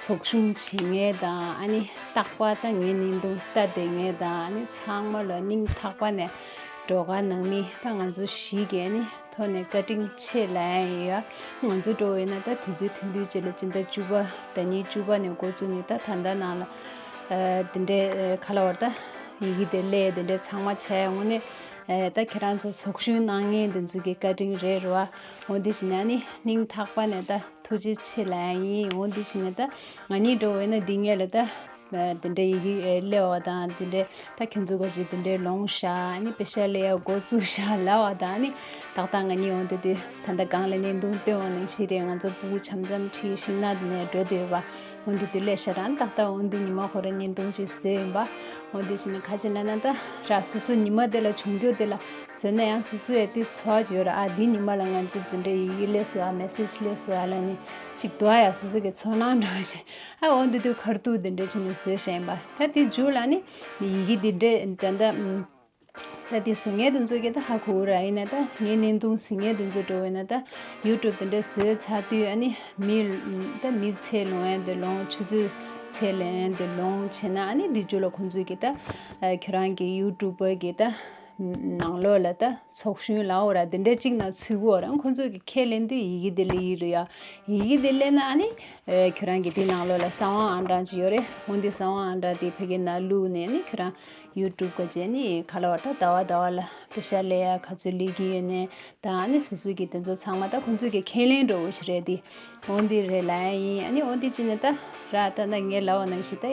ཚོགས་ཞུགས་བྱེད་མཁན་དང་ཨ་ནི་རྟག་པར་ད་ངའི་བརྙན་ཐུང་ལྟ་བསྡད་མཁན་དང་ཨ་ནི་ཚང་མ་ལ་སྙིང་ཐག་པ་ནས་བྲོ་གར་ནང་མི་ད་ང་ཚོ་གཞིས་ཀྱི་ཨ་ནི་ཐོག་ནས་བཀའ་དྲིན་ཆེ་ལབ་ཡ་ཡིན་ཡ། ང་ཚོ་འགྲོ་བས་ན་ད་དུས་ཚོད་ཐུང་ཐུང་ཅིག་ལ་སྤྱི་ཟླ་བཅུ་པ་ཟླ་ཉེར་བཅུ་པ་ནས་འགོ་བཙུགས་ནས་ད་ད་ལྟ་ནང་ལ་ཨ་དེ་འདྲའི་ཨ་ག་ལ་བར་ད་ཡི་གེ་དེ་སླེབས་དེ་འདྲའི་ཚང་མ་བྱས་ཡོང་ནས་ཨ་ད་ཁྱེད་རང་ཚོ་ཚོགས་ཞུགས་གནང་མཁན་དེ་ཚོ་གི་བཀའ་དྲིན་རེད་རོ། འོ་འདི་བྱས་ན་ནི་སྙིང་ཐག་པ་ནས་ད་ཐུགས་རྗེ་ཆེ་ལབ་ཡ་ཡིན། འོ་འདི་བྱས་ན་ད་ང་གཉིས་འགྲོ་བས་ན་འདི་ངས་ལ་ད། དེ་འདྲའི་ཡི་གེ་སླེབས་པ་དང་དེ་འདྲའི་ད་ཁྱེད་ཚོ་ག་ཅིག་དེ་འདྲའི་ལོངས་ཤག་ཨ་ནི་པེ་ཤ་ལེ་ཡ་འགོ་བཙུགས་ཤག་ལབ་པ་དང་ཨ་ནི་ཏག་ཏག་ང་གཉིས་འོང་དུས་དུས་ད་ལྟ་སྒང་ལ་བརྙན་ཐུང་སྟོན་འོང་ནང་བཞིན་རེད། ང་ཚོ་སྤུ་གུ་འཆམ་འཆམ་ཁྲིད་ཤིང་ནགས་དེ་ནས་འགྲོ་བསྡད་པ་འོང་དུས་དུས་སླེབས་ཤག་རང་ཏག་ཏག་འོང་དུས་ཉི་མ་ཁོ་ར་བརྙན་ཐུང་ཅིག་བཟོས་ཡིན་པ། འོང་དུས་ཕྱིན་ན་ག་ཅི་ལབ་ན་ད་ར་སོ་སོ་ཉི་མ་དེ་ལ་བྱུང་རྒྱུ་དེ་ལ་བཟོས་ན་ཡང་སོ་སོ་ཡ་དེ་ཚོར་བ་ཅིག་ཡོད་ར། ཨ་འདི་ཉི་མ་ལ་ང་ཚོ་དེ་འདྲའི་ཡི་གེ་སླེབས་སོང་ཨ་མེ་སེ་ཇི་སླེབས་སོང་ཨ་ལབ་ནས་ཅིག་འདུག་ཨ་ཡ་སོ་སོ་གི་ཚོར་སྣང་འདྲ་བོ་ཅིག་ཨ་འོ་འདི་དུས་ཁར་ཐུག་འདི་འདྲ་བྱས་ནས་བཟོས་བཞག་ཡིན་པ། ད་དེ་མཇུག་ལ་ནི་ཡི་གེ་འདི་འདྲས་ད་ལྟ་ད་དེ་བཟོ་མཁན་དེ་ཚོ་གིས་ད་ཧ་གོ་ར། ཡིན་ན་ད་ངའི་བརྙན་ཐུང་གཟིགས་མཁན་དེ་ཚོ་འགྲོ་བས་ན་ད་ཡུ་ཊུབ་དེ་འདྲས་བཟོས་ཚར་དུས་ཨ་ནི་མི་ད་མི་ཚེ་ལོངས་ཡན་དེ་ལོངས་ཆུ་ཚོད་ཚེ་ལོངས་ཡན་དེ་ལོངས་བྱས་ན་ཨ་ནི་འདི་མཇུག་ལ་ཁོང་ཚོས་གིས་ད་ཁྱོད་རང་གི་ཡུ་ཊུབ་པ་གི་ད། ནང་ལོགས་ལ་ད་ཚོགས་གཞོན་ལ་འོ་ར་དེ་འདྲ་གཅིག་ན་ཚུད་གོ་ར། ཁོང་ཚོ་གི་ཁས་ལེན་དུས་ཡི་གེ་དེ་ལ་ཡིན་རུ་ཡ། ཡི་གེ་དེ་ལེན་ན་ཨ་ནི་ཁྱོད་རང་གི་དེ་ནང་ལོགས་ལ་གསང་བ་ཨང་གྲངས་ཅིག་ཡོད་རེད། འོན་ཏེ་གསང་བ་ཨང་གྲངས་དེ་ཕ་གི་ནང་བླུགས་ནས་ཨ་ནི་ཁྱོད་རང་ཡུ་ཊུབ་ག་ཅེ་ནི་ག་ལ་བ་ད་ཟླ་བ་ཟླ་བ་ལ་པེ་ཤ་ལེ་ཡ་ག་ཚོད་ལེན་གི་ཡོད་ནས་ད་ཨ་ནི་སོ་སོ་གི་དེ་ཚོ་ཚང་མ་ད་ཁོང་ཚོ་གི་ཁས་ལེན་འགྲོ་བོ་ཞིག་རེད་དེ། འོན་ཏེ་རེད་ལ་ཡིན། ཨ་ནི་འོན་ཏེ་ཅི་ནས་ད་ར་ད་ན་ངས་ལབ་པ་ནང་བཞིན་ད་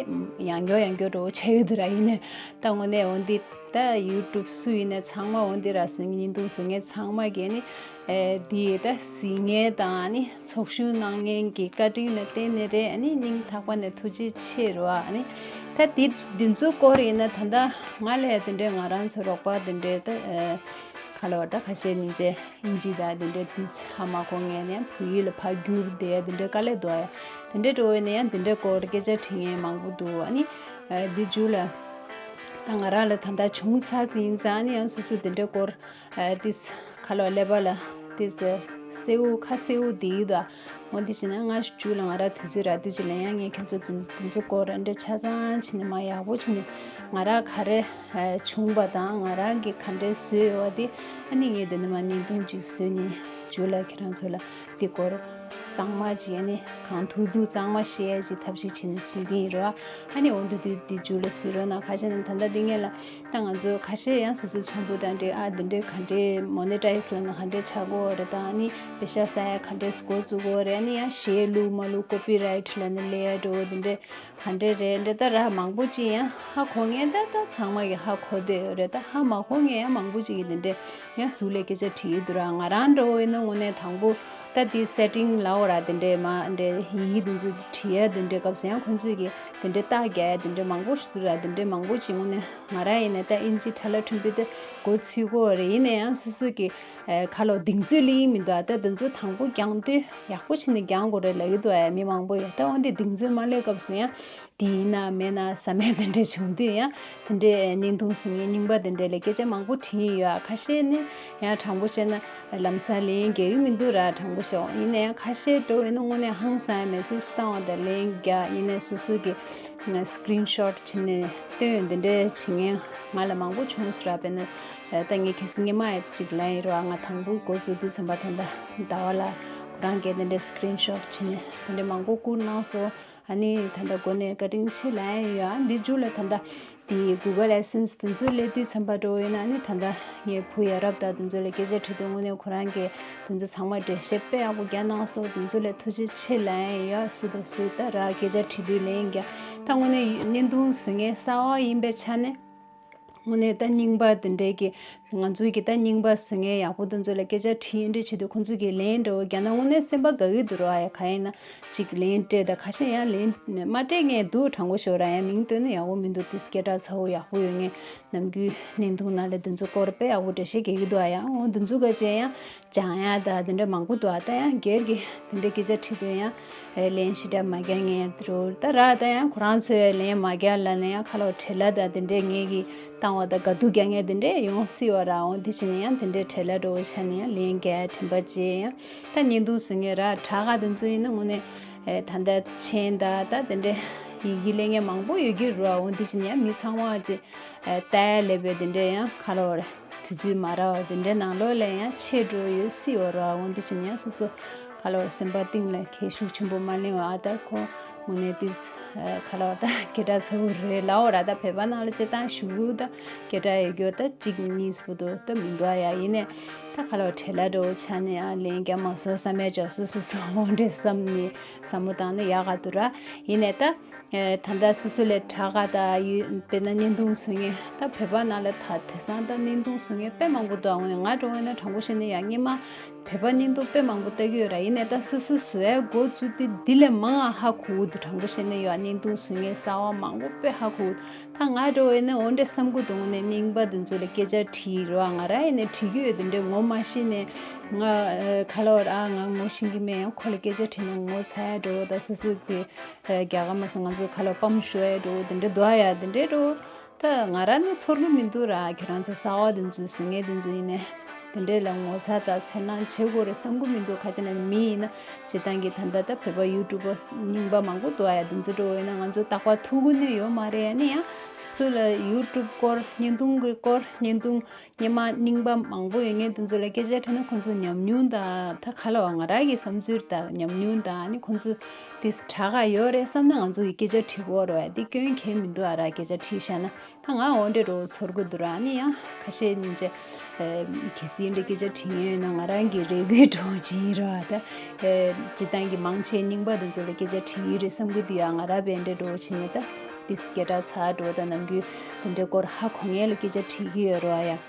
ཡང་མགྱོགས་ཡང་མགྱོགས་འགྲོ་བྱ་ཡོད་དུ་ར། ཡིན་ནས་ད་དངོས་གནས་འོན་ཏེ་ད་ཡུ་ཊུབ་སུ་ཡིན་ནས་ཚང་མ་འོན་ཏེ་ར་སུ་བརྙན་ཐུང་བཟོ་མཁན་ཚང་མ་གིས་ནི་ཨེ་དེ་ད་གཟིགས་མཁན་དང་ནི་ཚོགས་ཞུགས་གནང་མཁན་གྱི་བཀའ་དྲིན་ལ་བརྟེན་ནས་རེད། ཨ་ནི་སྙིང་ཐག་པ་ནས་ཐུགས་རྗེ་ཆེ་རུ་ཨ་ནི་ད་དེ་འདི་ཚོ་སྐོར་ཡིན་ན་ད་ད་ང་ལ་ཡ་དེ་འདྲའི་ང་རང་ཚོ་རོགས་པ་དེ་འདྲའི་ད་ཨེ། ཨ་ལོ་ད་ཁ་ཤས་ནི་ཅེ་ཨིན་ཇི་དང་དེ་འདྲའི་དེ་ཧ་མ་གོ་མཁན་ནས་བོད་ཡིག་ལ་ཕར་བསྒྱུར་བསྡད་དེ་འདྲའི་དཀའ་ལས་འདུག་ཨ། དེ་འདྲའི་འགྲོ་བའི་ནས་ཡང་དེ་འདྲའི་སྐོར་སྐད་ཆ་དྲི་མཁན་མང་པོ་འདུག་ཨ་ནི་ཨ་འདི་མཇུག་ལ་ད་ང་རང་ལ་ད་ལྟ་བྱུང་ཚར་ཙམ་ཡིན་ཙང་ཨ་ནི་ཡང་སོ་སོ་དེ་འདྲའི་སྐོར་ཨ་དེ་ཁ་ལོ་ཀླད་པ་ལ་དེ་སེའུ་ཁ་སེའུ་དེ་ཡིན་དུ་ཨ། འོ་འདི་བྱས་ན་སྔ་མཇུག་ལ་ང་རང་དུས་ཚོད་རག་དུས་ཅིག་ལ་ཡང་ངས་ཁྱེད་ཚོ་དེ་དེ་ཚོ་སྐོར་ར་འདྲ་ཆ་ཚང་བྱས་ནས་མ་ཡག་པོ་བྱས་ནས་ང་རང་ག་རེ་བྱུང་བ་དང་ང་རང་གིས་ག་འདྲས་བཟོས་ཡོད་པ་དེ་ཨ་ནི་ངས་དེ་ནས་མ་བརྙན་ཐུང་ཅིག་བཟོས་ནས་མཇུག་ལ་ཁྱེད་རང་ཚོ་ལ་དེ་སྐོར་གཙང་མ་ཅིག་ཨ་ནི་གང་ཐུབ་ཐུབ་གཙང་མ་བཤད་ཡ་ཅིག་ཐབས་ཤེས་བྱས་ནས་བཟོས་ཀྱི་ཡིན་རེད་བ། ཨ་ནི་འོ་འདི་དུས་དེ་མཇུག་ལ་གཟིགས་རོགས་གནང་། ག་ཅི་ན་ད་ལྟ་འདི་ངས་ལ་ད་ང་ཚོ་ཁ་ཤས་ཡང་སོ་སོའི་འཆམ་པོ་དང་འདྲེས་ཨ་འདི་འདྲས་ག་འདྲས་མོ་ནི་ཊའི་ཛི་ལ་ན་ག་འདྲས་ཆགས་དགོས་རེད་དང་ཨ་ནི་པེ་ཤ་ས་ཡ་ག་འདྲས་འགོ་བཙུགས་དགོས་རེད། ཨ་ནི་ཡང་གཞས་བླུགས་མ་བླུགས་ཀོ་པི་རའིཊ་ལ་ནི་ལས་འགྲོ་འདི་འདྲས་ག་འདྲས་རེད་འདྲས་ད་ར་མང་པོ་ཅིག་ཡང་ཧ་གོ་མཁན་ད་ད་ཚང་མ་གི་ཧ་གོ་བསྡད་ཡོད་རེད། ད་ཧ་མ་གོ་མཁན་ཡང་མང་པོ་ཅིག་གི་འདི་འདྲས་ཡང་ཟུར་ལས་སྐད་ཆ་དྲིས་ཡོད་འདུག་ར། ང་རང་འགྲོ་ཡིན་ན་དངོས་གནས་དང་པོ་ད་དེ་སེ་ཊིང་ལའོ་ར་དེ་འདྲས་མ་འདྲས་ཡི་གེ་དེ་ཚོ་བྲིས་ཡ་དེ་འདྲས་སྐབས་སུ་ཡང་ཁོང་ཚོས་ཀྱི་དེ་འདྲས་རྟགས་རྒྱག་ཡ་དེ་འདྲས་མང་པོ་ཞིག་འདུག་ར། དེ་འདྲས་མང་པོ་ཅིག་དངོས་གནས་ང་རང་ཡིན་ན་ད་ཨིན་ཇི་ཁྲ་ལ་ཁྲུན་པོ་དེ་མགོ་ཚུད་གོ་རེད། ཡིན་ན་ཡང་སོ་སོ་གི་ཁ་ལོ་གདེང་ཚོད་ལེན་མི་འདུག་ད་དེ་ཚོ་དང་པོ་རྒྱང་དུས་ཡག་པོ་བྱས་ནས་རྒྱང་དགོས་རེད་ལབ་ཀྱི་འདུག་ཨ། མི་མང་པོ་ཡོད་ད། འོན་ཏེ་གདེང་ཚོད་མ་སླེབས་སྐབས་སུ་ཡང་དེ་ཡིན་ན་མེད་ན་བསམ་ཡ་དེ་འདྲས་བྱུང་དུས་ཡང་དེ་འདྲས་བརྙན་ཐུང་བཟོ་མཁན་རྙིང་པ་དེ་འདྲས་ལ་སྐད་ཆ་མང་པོ་དྲིས་ཡོད་ཨ། ཁ་ཤས་ནི་ཡང་དྲང་པོ་བཤད་ན་ལམ་སང་ལན་རྒྱག་གི་མི་འདུག་ར། དྲང་པོ་བཤད་ཡིན་ན་ཡང་ཁ་ཤས་འགྲོ་ཡིན་ན་དངོས་གནས་ཧང་སང་ཡ་མེ་སེ་ཇི་བཏང་བ་དང་ལན་རྒྱག་ཡིན་ན་སོ་སོ་གི་སི་ཀི་རིན་ཤོཊ་བྱས་ནས་སྟོན་འདི་འདྲས་བྱེད་མཁན་ང་ལ་མང་པོ་བྱུང་སོང་ར། དཔེར་ན་ད་ངས་གལ་སྲིད་སྔོན་མ་ཅིག་ལན་ཡིན་ར་ང་དང་པོ་འགོ་བཙུགས་དུས་ཙམ་པ་ད་ལྟ་ཟླ་བ་ལ་ཁོ་རང་གིས་འདི་འདྲས་སི་ཀི་རིན་ཤོཊ་བྱས་ནས་འདི་འདྲས་མང་པོ་བསྐུར་གནང་སོང་། ཨ་ནི་ད་ལྟ་འགོ་ནས་བཀའ་དྲིན་ཆེ་ལབ་ཡ་ཡོད། ཨ་འདི་མཇུག་ལ་ད་ལྟ་དེ་གུ་གལ་ཨེ་སེན་སི་དེ་ཚོ་སླེབས་དུས་ཙམ་པ་འགྲོ་ཡོད་ན་ཨ་ནི་ད་ལྟ་ངའི་བུ་ཡ་རབས་དང་དེ་ཚོ་ལ་སྐད་ཆ་དྲིས་དུས་དངོས་གནས་ཁོ་རང་གིས་དེ་ཚོ་ཚང་མ་འགྲེལ་བཤད་དཔེ་ཡག་པོ་རྒྱག་གནང་སོང་། དེ་ཚོ་ལ་ཐུགས་རྗེ་ཆེ་ལབ་ཡ་ཡོད། སུ་དང་སུ་ད་ར་སྐད་ཆ་དྲིས་དུས་ལན་རྒྱག་ད་དངོས་གནས་བརྙན་ཐུང་བཟོ་མཁན་གསར་བ་ཡིན་པའི་ཆ་ནས། དངོས་གནས་ད་རྙིང་པ་དེ་འདྲའི་གི་ང་ཚོའི་གི་ད་རྙིང་པ་བཟོ་མཁན་ཡག་པོ་དེ་ཚོ་ལ་སྐད་ཆ་དྲིས་འདྲི་བྱེད་དུས་ཁོང་ཚོས་གི་ལན་འདྲ་བོ་རྒྱག་ན་དངོས་གནས་སེམས་པ་དགའ་གི་འདུག་ར། ཨ་ཡ་ག་ཡིན་ན་ཅིག་ལན་སྤྲད་ད་ཁ་ཤས་ཡང་ལན་མ་སྤྲད་མཁན་འདུག་དྲང་པོ་ཤོད་ར། ཡང་མིང་བཏོན་ན་ཡག་པོ་མི་འདུག་དེ་སྐད་གྲགས་ཚ་བོ་ཡག་པོ་ཡོད་མཁན་ནམ་རྒྱུན་བརྙན་ཐུང་ནང་ལ་དེ་ཚོ་སྐོར་དཔེ་ཡག་པོ་འགྲེལ་བཤད་རྒྱག་གི་འདུག་ཨ་ཡ་འོ་དེ་ཚོ་ག་ཅན་ཡང་། སྦྱང་ཡ་ད་དེ་འདྲ་མང་པོ་འདུག་ཨ། ད་ཡང་སྒེར་གྱི་དེ་འདྲ་སྐད་ཆ་དྲིས་དུས་ཡང་ལན་ཞེ་དྲག་མ་རྒྱག་མཁན་འདྲ་ད་ར། ད་ཡང་ཁོ་རང་ཚོས་ལན་མ་རྒྱག་ལབ་ན་ཡང་ཁ་ལོ་བྲེལ་ལ་ད་དེ་འདྲས་ངེད་ཀྱིས་བཏང་བ་ད་དགའ་སྡུག་རྒྱག་མཁན་དེ་འདྲས་ཡོང་སྲིད་པ་ར། འོ་དེ་བྱས་ནས་ཡང་དེ་འདྲས་བྲེལ་ལ་འདྲ་བོ་ཆགས་ནས་ཡང་ལན་རྒྱག་ཡ་དྲན་པ་བརྗེད་ཡང་ད་བརྙན་ཐུང་བཟོ་མཁན་ར་དྲག་ག་དེ་ཚོ་ཡིན་ན་དངོས་གནས་ད་ལྟ་མཆན་ད་ད་དེ་འདྲས་ཡི་གེ་ལེན་མཁན་མང་པོ་ཡོད་ཀྱི་ར། འོ་དེ་བྱས་ནས་ཡང་མི་ཚང་མ་ཅིག་ལྟ་ཡ་ལས་པའི་དེ་འདྲས་ཡང་ཁ་ལོ་ར། དུས་ཚོད་མ་རག་པ་དེ་འདྲའི་ནང་ལོགས་ལ་ཡང་ཆད་འགྲོ་ཡོད་སྲིད་པ་ར། འོ་འདི་བཞིན་ཡང་སོ་སོ་ཁ་ལོ་སེམས་པ་གཏིང་ལ་ཁྱད་ཤུགས་ཆེན་པོ་མ་ལེན་པ་ཨ་ད་ཁོ་དངོས་གནས་ཏིས་ཁ་ལོ་ད་སྐད་གྲགས་ཚ་བོ་རེད་ལའོ་ར། ད་བོད་པ་ནང་ལ་སྤྱིར་བཏང་ཞུ་ད་སྐད་གྲགས་ཡོད་རྒྱུ་ད་གཅིག་གཉིས་པོ་དུ་ད་མི་འདུག་ཨ་ཡ། ཡིན་ནས་ད་ཁ་ལོ་བྲེལ་ལ་འགྲོ་ཆ་ནས་ཨ་ལན་རྒྱག་མ་སོང་བསམ་ཡ་ཅག་སོ་སོ་སོ་འོ་འདྲས་བསམ་ནས་བསམ་བློ་བཏང་ན་ཡག་ག་འདུག་ར། ཡིན་ནས་ད། ད་ལྟ་སོ་སོ་ལས་དྲག་ག་ད་ཡོད་དཔེར་ན་བརྙན་ཐུང་བཟོ་མཁན་ད་བོད་པ་ནང་ལ་ད་དེང་སང་ད་བརྙན་ཐུང་བཟོ་མཁན་དཔེ་མང་པོ་འདུག་ཨ། དངོས་གནས་ང་འདྲ་བོ་ཡིན་ན་དྲང་པོ་བཤད་ན་ཡང་སྔོན་མ་བོད་པ་བརྙན་ཐུང་དཔེ་མང་པོ་ལྟ་གི་ཡོད་ར། ཡིན་ནས་ད་སོ་སོ་བཟོ་ཡ་འགོ་བཙུགས་དུས་འདི་ལས་མང་ང་ཧ་གོ་གི་འདུག་དྲང་པོ་བཤད་ན་ཡང་བརྙན་ཐུང་བཟོ་མཁན་གསར་བ་མང་པོ་དཔེ་ཧ་གོ་གི་འདུག་ད་ང་འདྲ་བོ་ཡིན་ན་འོ་འདྲ་བསམ་གི་འདུག་དངོས་གནས་རྙིང་པ་འདི་ཚོ་ལ་སྐད་ཆ་དྲིས་རོགས་ང་ར་ཡིན་ནས་དྲི་གི་ཡོད་དེ་འདྲ་ངོ་མ་ཤེས་ནས་ང་ཁ་ལོ་ར་ང་ངོ་ཤེས་ཀྱི་མེད། ཡང་ཁོ་ལ་སྐད་ཆ་དྲིས་ན་ངོ་ཚ་ཡ་འདྲ་བོ་ད་སོ་སོ་གི་རྒྱ་གར་མ་སོང་ང་ཚོ་ཁ་ལོ་སྤམ་ཤོར་ཡ་འགྲོ་དེ་འདྲ་འདུག་ཡ་དེ་འདྲ་འགྲོ། ད་ང་རང་ནི་ཚོར་གི་མི་འདུག་ར། ཁྱོད་རང་ཚོ་གསར་བ་དེ་ཚོ་བཟོ་མཁན་དེ་ཚོ་ཡིན་ནས་དེ་འདྲས་ལ་ངོ་ཚ་དང་འཚེར་སྣང་བྱེད་དགོས་རེད་བསམ་གི་མི་འདུག་ག་ཅི་ན་ནི་མི་ཡིན་ན་སྤྱིར་བཏང་གི་ད་ལྟ་ད་བོད་པ་ཡུ་ཊུབ་པ་རྙིང་པ་མང་པོ་འདུག་ཡ་དེ་ཚོ་འགྲོ་ཡིན་ན་ང་ཚོ་རྟག་པར་ཐུག་གི་ནི་ཡོད་མ་རེད། ཡ་ནི་ཡང་སོ་སོ་ལ་ཡུ་ཊུབ་སྐོར་བརྙན་ཐུང་གི་སྐོར་བརྙན་ཐུང་སྔོན་མ་རྙིང་པ་མང་པོ་ཡོད་མཁན་དེ་ཚོ་ལ་སྐད་ཆ་དྲིས་ན་ཁོང་ཚོ་ཉམས་མྱོང་དང་ད་ག་ལ་བ་ང་རང་གི་བསམ་ཚུལ་དང་ཉམས་མྱོང་དང་ཨ་ནི་ཁོང་ཚོ་དེ་དྲག་ག་ཡོད་རེད་བསམ་ན་ང་ཚོ་གི་སྐད་ཆ་དྲི་དགོས་རེད་བ། དེ་སྐྱོན་གང་ཡང་མི་འདུག་ཨ་ར། སྐད་ཆ་དྲིས་བཞག་ན་ད་ང་འོ་འདྲ་རོ་ཚོར་གི་འདུག་ར། ཨ་ནི་ཡང་ཁ་ཤས་སྙིང་རྗེ་གལ་སྲིད་འདྲ་སྐད་ཆ་དྲི་མཁན་ཡོད་ན་ང་རང་གི་རེ་སྐུལ་འདྲ་བོ་ཅིག་ཡིན་ར་བ། ད་སྤྱིར་བཏང་གི་མང་ཆེ་རྙིང་པ་དེ་ཚོ་ལ་སྐད་ཆ་དྲི་ཡི་རེད་བསམ་གི་འདུག་ཡ། ང་ར་བས་འདྲ་འདྲ་བོ་བྱས་ནས་ད་དེ་སྐད་གྲགས་ཚ་འདྲ་བོ་ད་ནམ་རྒྱུན་དེ་འདྲའི་སྐོར་ཧ་གོ་མཁན་ལ་སྐད་ཆ་དྲི་གི་ཡོད་ར་བ་ཡ།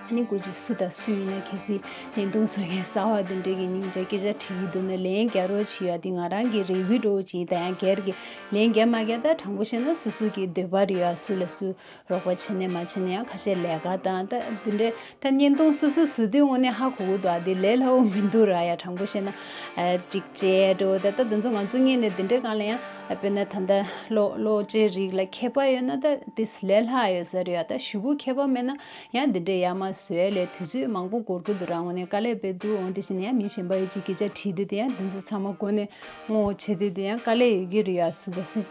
ཨ་ནི་སྐུ་མཁྱེན་སུ་དང་སུ་ཡིན་ན། གལ་སྲིད་བརྙན་ཐུང་བཟོ་མཁན་གསར་བ་དེ་འདྲས་ཀྱི་སྙིང་རྗེ་སྐད་ཆ་དྲིས་ཀྱི་འདུག་ན། ལན་རྒྱག་རོགས་བྱེད་ཡ། དེ་ང་རང་གི་རེ་སྐུལ་འདྲ་བོ་ཅིག་ཡིན། ད་ཡང་སྒེར་གྱི་ལན་རྒྱག་མ་རྒྱག་ད་དྲང་པོ་བཤད་ན་སོ་སོ་གི་འདོད་པ་རེད་ཡ། སུ་ལ་སུ་རོགས་པ་བྱེད་ནས་མ་བྱེད་ནས་ཡང་ཁ་ཤས་ལས་ཀ་དང་ད་དེ་འདྲས། ད་བརྙན་ཐུང་སོ་སོས་བཟོ་དུས་དངོས་གནས་ཧ་གོ་གི་འདུག་ཨ། དེ་ལས་སླ་བོ་མི་འདུག་ར་ཡ། དྲང་པོ་བཤད་ན། ཨ། གཅིག་བྱས་འགྲོ། ད་ད་དེ་ཚོ་ང་ཚོ་སྔོན་ནས་དེ་འདྲའི་སྒང་ལ་ཡང་། ཨ། དཔེར་ན་ད་ལྟ་གློག་གློག་ཆས་རིགས་ལ་མཁས་པ་ཡོད་ན་ད་དེ་ལས་སླ་ཡོད་ས་རེད་ཡ། ད་ཞེ་པོ་མཁས་པ་མེད་ན་ཡང་དེ་འདྲའི་ཡར་མར་བཟོ་ཡ་ལས་དུས་ཚོད་མང་པོ་འགོར་གི་འདུག་ར། དངོས་གནས་དཀའ་ལས་དཔེ་འདུག་འོ་འདི་བྱས་ནས་ཡང་མི་གཞན་པ་ཡིས་ཅིག་སྐད་ཆ་དྲིས་དུས་དེ་ཡང་དེ་ཚོ་ཚང་མ་མགོ་ནས་སྔོག་བྱེད་དུས་དེ་ཡང་དཀའ་ལས་ཡོད་ཀྱི་རེད་ཡ། སུ་དང་སུ།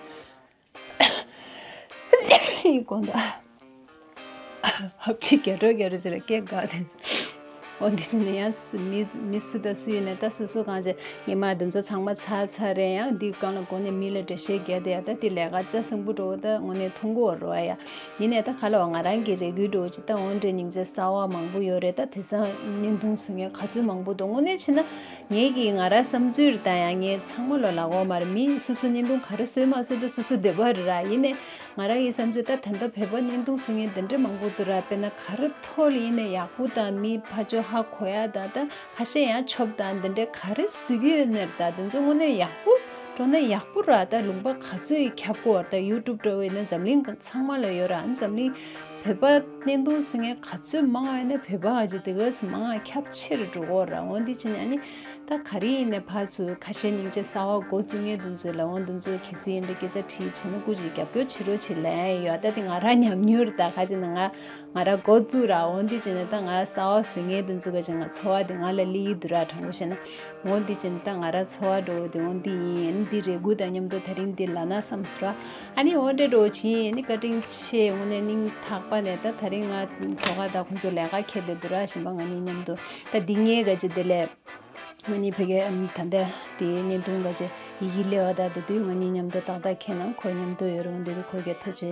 ཡིན་དགོངས་དག་ཧབ་ཆི་རྒྱ་སྒྲོག་རྒྱ་སྒྲོག་ཅིག་ལ་སྐད་འགག་དེ། འོ་འདི་བྱས་ནས་ཡང་སུ་མི་མི་སུ་དང་སུ་ཡིན་ནའི་ད་སོ་སོ་གང་བྱེད། ངས་མ་དེ་ཚོ་ཚང་མ་ཚར་ཚར་རེད། ཡང་འདི་སྒང་ལ་མགོ་ནས་མི་ལ་འགྲེལ་བཤད་རྒྱག་དེ་ཡ། ད་འདི་ལས་ཀ་ལྕགས་སྲིན་པོ་འདྲ་བོ་ད་དངོས་གནས་མཐོང་གི་ཡོད་རེད་ཡ། ཡིན་ནའི་ད་ག་ལ་བ་ང་རང་གི་རེ་སྐུལ་འདྲ་བོ་ཅིག་ད་འོ་འདྲའི་སྙིང་རྗེ་གསར་བ་མང་པོ་ཡོད་རེད། ད་དེང་སང་བརྙན་ཐུང་བཟོ་མཁན་ག་ཚོད་མང་པོ་འདུག་དངོས་གནས་བྱས་ན། ངེད་ཀྱི་ང་རང་བསམ་ཚུལ་རེད། ད་ཡང་ངས་ཚང་མ་ལ་ལབ་དགོས་མ་རེད། མི་སོ་སོ་བརྙན་ཐུང་ག་རེ་བཟོས་མ་བཟོས་ད་སོ་སོ་འདོད་པ་རེད་ར། ཡིན་ནའི་ང་རང་གི་བསམ་ཚུལ་ད་ད་ལྟ་བོད་པ་བརྙན་ཐུང་བཟོ་མཁན་དེ་འདྲ་མང་པོ་འདུག་ར། དཔེར་ན་ག་རེ་ཐོག་ལ་ཡིན་ནའི་ཡག་པོ་དང་མི་ཕར་ཕྱོགས་ཧ་གོ་ཡ་དང་ད་ཁ་ཤས་ཡང་ཆོབ་དང་དེ་འདྲ་ག་རེ་བཟོ་གི་ཡོད་ནའི་རེད། ད་དེ་ཚོ་དངོས་གནས་ཡག་པོ་འགྲོ་ན་ཡག་པོ་ར། ད་ལུང་པ་ག་ཚོད་ཁྱབ་དགོས་ར། ད་ཡུ་ཊུབ་འདྲ་བོ་ཡིན་ན་འཛམ་གླིང་ཚང་མ་ལ་ཡོད་ར། འཛམ་གླིང་བོད་པ་བརྙན་ཐུང་བཟོ་མཁན་ག་ཚོད་མང་བ་ཡིན་ན་བོད་པ་ཨ་ཅེ་དེ་ག་ཚོད་མང་བ་ཁྱབ་ཆེ་རུ་འགྲོ་གི་ཡོད་ར། འོ་འདི་བྱས་ནས་ཨ་ནི་ད་ག་རེ་ཡིན་ནའི་ཕར་ཚུར་ཁ་ཤས་སྙིང་རྗེ་གསར་བ་འགོ་བཙུགས་མཁན་དེ་ཚོ་ལ་འོ་དེ་ཚོ་གལ་སྲིད་འདི་སྐད་ཆ་དྲིས་བྱས་ན་སྐུ་མཁྱེན་རྒྱབ་སྐྱོར་བྱེད་རོགས་བྱེད་ལབ་ཡ་ཡོད། ད་དེ་ང་རང་ཉམས་མྱོང་རེད། ད་ག་ཅེ་ན་ང་ང་རང་འགོ་བཙུགས་ར། འོ་འདི་བྱས་ནས་ད་ང་གསར་བ་བཟོ་མཁན་དེ་ཚོ་ག་ཅེ་ང་ཚོར་བ་དེ་ང་ལ་སླེབས་ཀྱི་འདུག་ར། དྲང་པོ་བཤད་ན། འོ་འདི་བྱས་ནས་ད་ང་རང་ཚོར་བ་འདྲ་བོ་དེ་འོ་འདི་ཡིན། འདི་རེ་སྐུལ་དང་མཉམ་དུ་དེ་རིང་འདི་ལབ་ན་བསམ་སོང་ར། ཨ་ནི་འོ་འདྲ་འདྲ་བོ་བྱས་ནི་བཀའ་དྲིན་ཆེ། དངོས་གནས་སྙིང་ཐག་པ་ནས། ད་དེ་རིང་ང་ཁྱོ་ག་དང་ཁོང་ཚོ་ལས་ཀ་འཁྱེར་བསྡད་འདུག་ར། གཞན་པ་ང་གཉིས་མཉམ་དུ་ད་འདི་ངའི་ག་ཅེ་དེ་ལས་ང་གཉིས་ཕ་གིར་ཨམ་ད་ལྟ་དེའི་བརྙན་ཐུང་ག་ཅེ་ཡི་གེ་སླེབས་པ་དང་དེ་དུས་ང་གཉིས་མཉམ་དུ་ཏག་ཏག་འཁྱེར་ན་ཁོ་མཉམ་དུ་ཡོད་རུང་དེ་དུས་ཁོ་གིས་ཐུགས་རྗེ་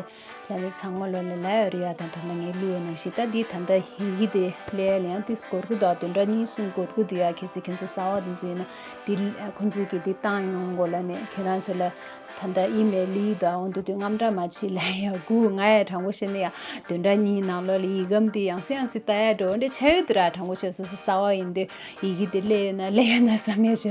ལ་ནི་ཚང་མ་ལོ་ལ་ལ་ཡོད་རེད་ཡ། ད་ད་ལྟ་ངས་བླུགས་པ་ནང་བཞིན་ད་འདི་ད་ལྟ་ཡི་གེ་དེ་སླེབས་ཡ་ལ་ཡང་ཏིས་འགོར་གི་འདུག་བདུན་ཕྲག་གཉིས་གསུམ་འགོར་གི་འདུག་ཡ། གལ་སྲིད་ཁྱེད་ཚོ་གསར་བ་དེ་ཚོ་ཡིན་ན་འདི་ཁོང་ཚོས་ཀྱིས་འདི་བཏང་ཡོང་དགོས་ལ་ནི་ཁྱེད་རང་ཚོ་ལ་ད་ལྟ་ཨི་མེལ་སླེབས་ཡོད་འདུག་འོ་འདི་དུས་དངངས་སྐྲག་མ་བྱེད་ལབ་ཡ། སྒུག་ང་ཡ་དྲང་པོ་བཤད་ན་ཡ་བདུན་ཕྲག་གཉིས་ནང་ལོགས་ལ་ཡི་གེ་འདི་ཡང་སེ་ཡང་སེ་ལྟ་ཡ་འགྲོ་འདྲ་ཆགས་ཡོད་འདུག་ར། དྲང་པོ་བཤད་སོ་སོ་གསར་བ་ཡིན་དུས་ཡི་གེ་འདི་སླེབས་ཡོད་ན་སླེབས་ཡོད་ན་བསམ་ཡ་བྱོས་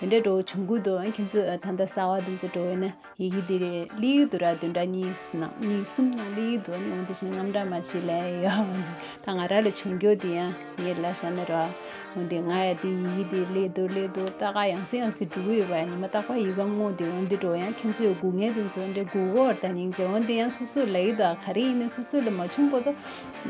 དེ་འདྲ་འགྲོ་བྱུང་གི་འདུག་ཁྱེད་ཚོ་ད་ལྟ་གསར་བ་དེ་ཚོ་འགྲོ་ཡོད་ན། ཡི་གེ་འདི་རེད་སླེབས་ཡོད་འདུག་ར། བདུན་ཕྲག་གཉིས་ནང་གཉིས་གསུམ་ནང་སླེབས་ཡོད་འདུག་ཨ་ནི་འོ་འདི་བཞིན་དངངས་སྐྲག་མ་བྱེད་ལབ་ཡོད། འོ་འདི་ད་ང་རང་ལ་བྱུང་རྒྱུ་དེ་ཡང་ངས་ལབ་བཞག་ན་ར། འོ་འདི་ང་ཡ་དེ་ཡི་གེ་འདི་སླེབས་འདུག་སླེབས་འདུག་ད་ག་ཡང་སེ་ཡང་སེ་འགྲོ་གི་ཡོད་པ་ཡ། ཉི་མ་རྟག་པར་ཡི་གེ་སྔོག་དེ་འོ་འདི་འགྲོ་ཡང་ཁྱེད་ཚོས་སྒུག་མཁན་དེ་ཚོ་འདྲ་སྒུག་གོ་ད་སྙིང་རྗེ། འོ་འདི་ཡང་སོ་སོ་ལ་ཡི་དྭགས་ག་རེ་ཡིན་ནའི་སོ་སོ་ལ་མ་བྱུང་གོ་ད་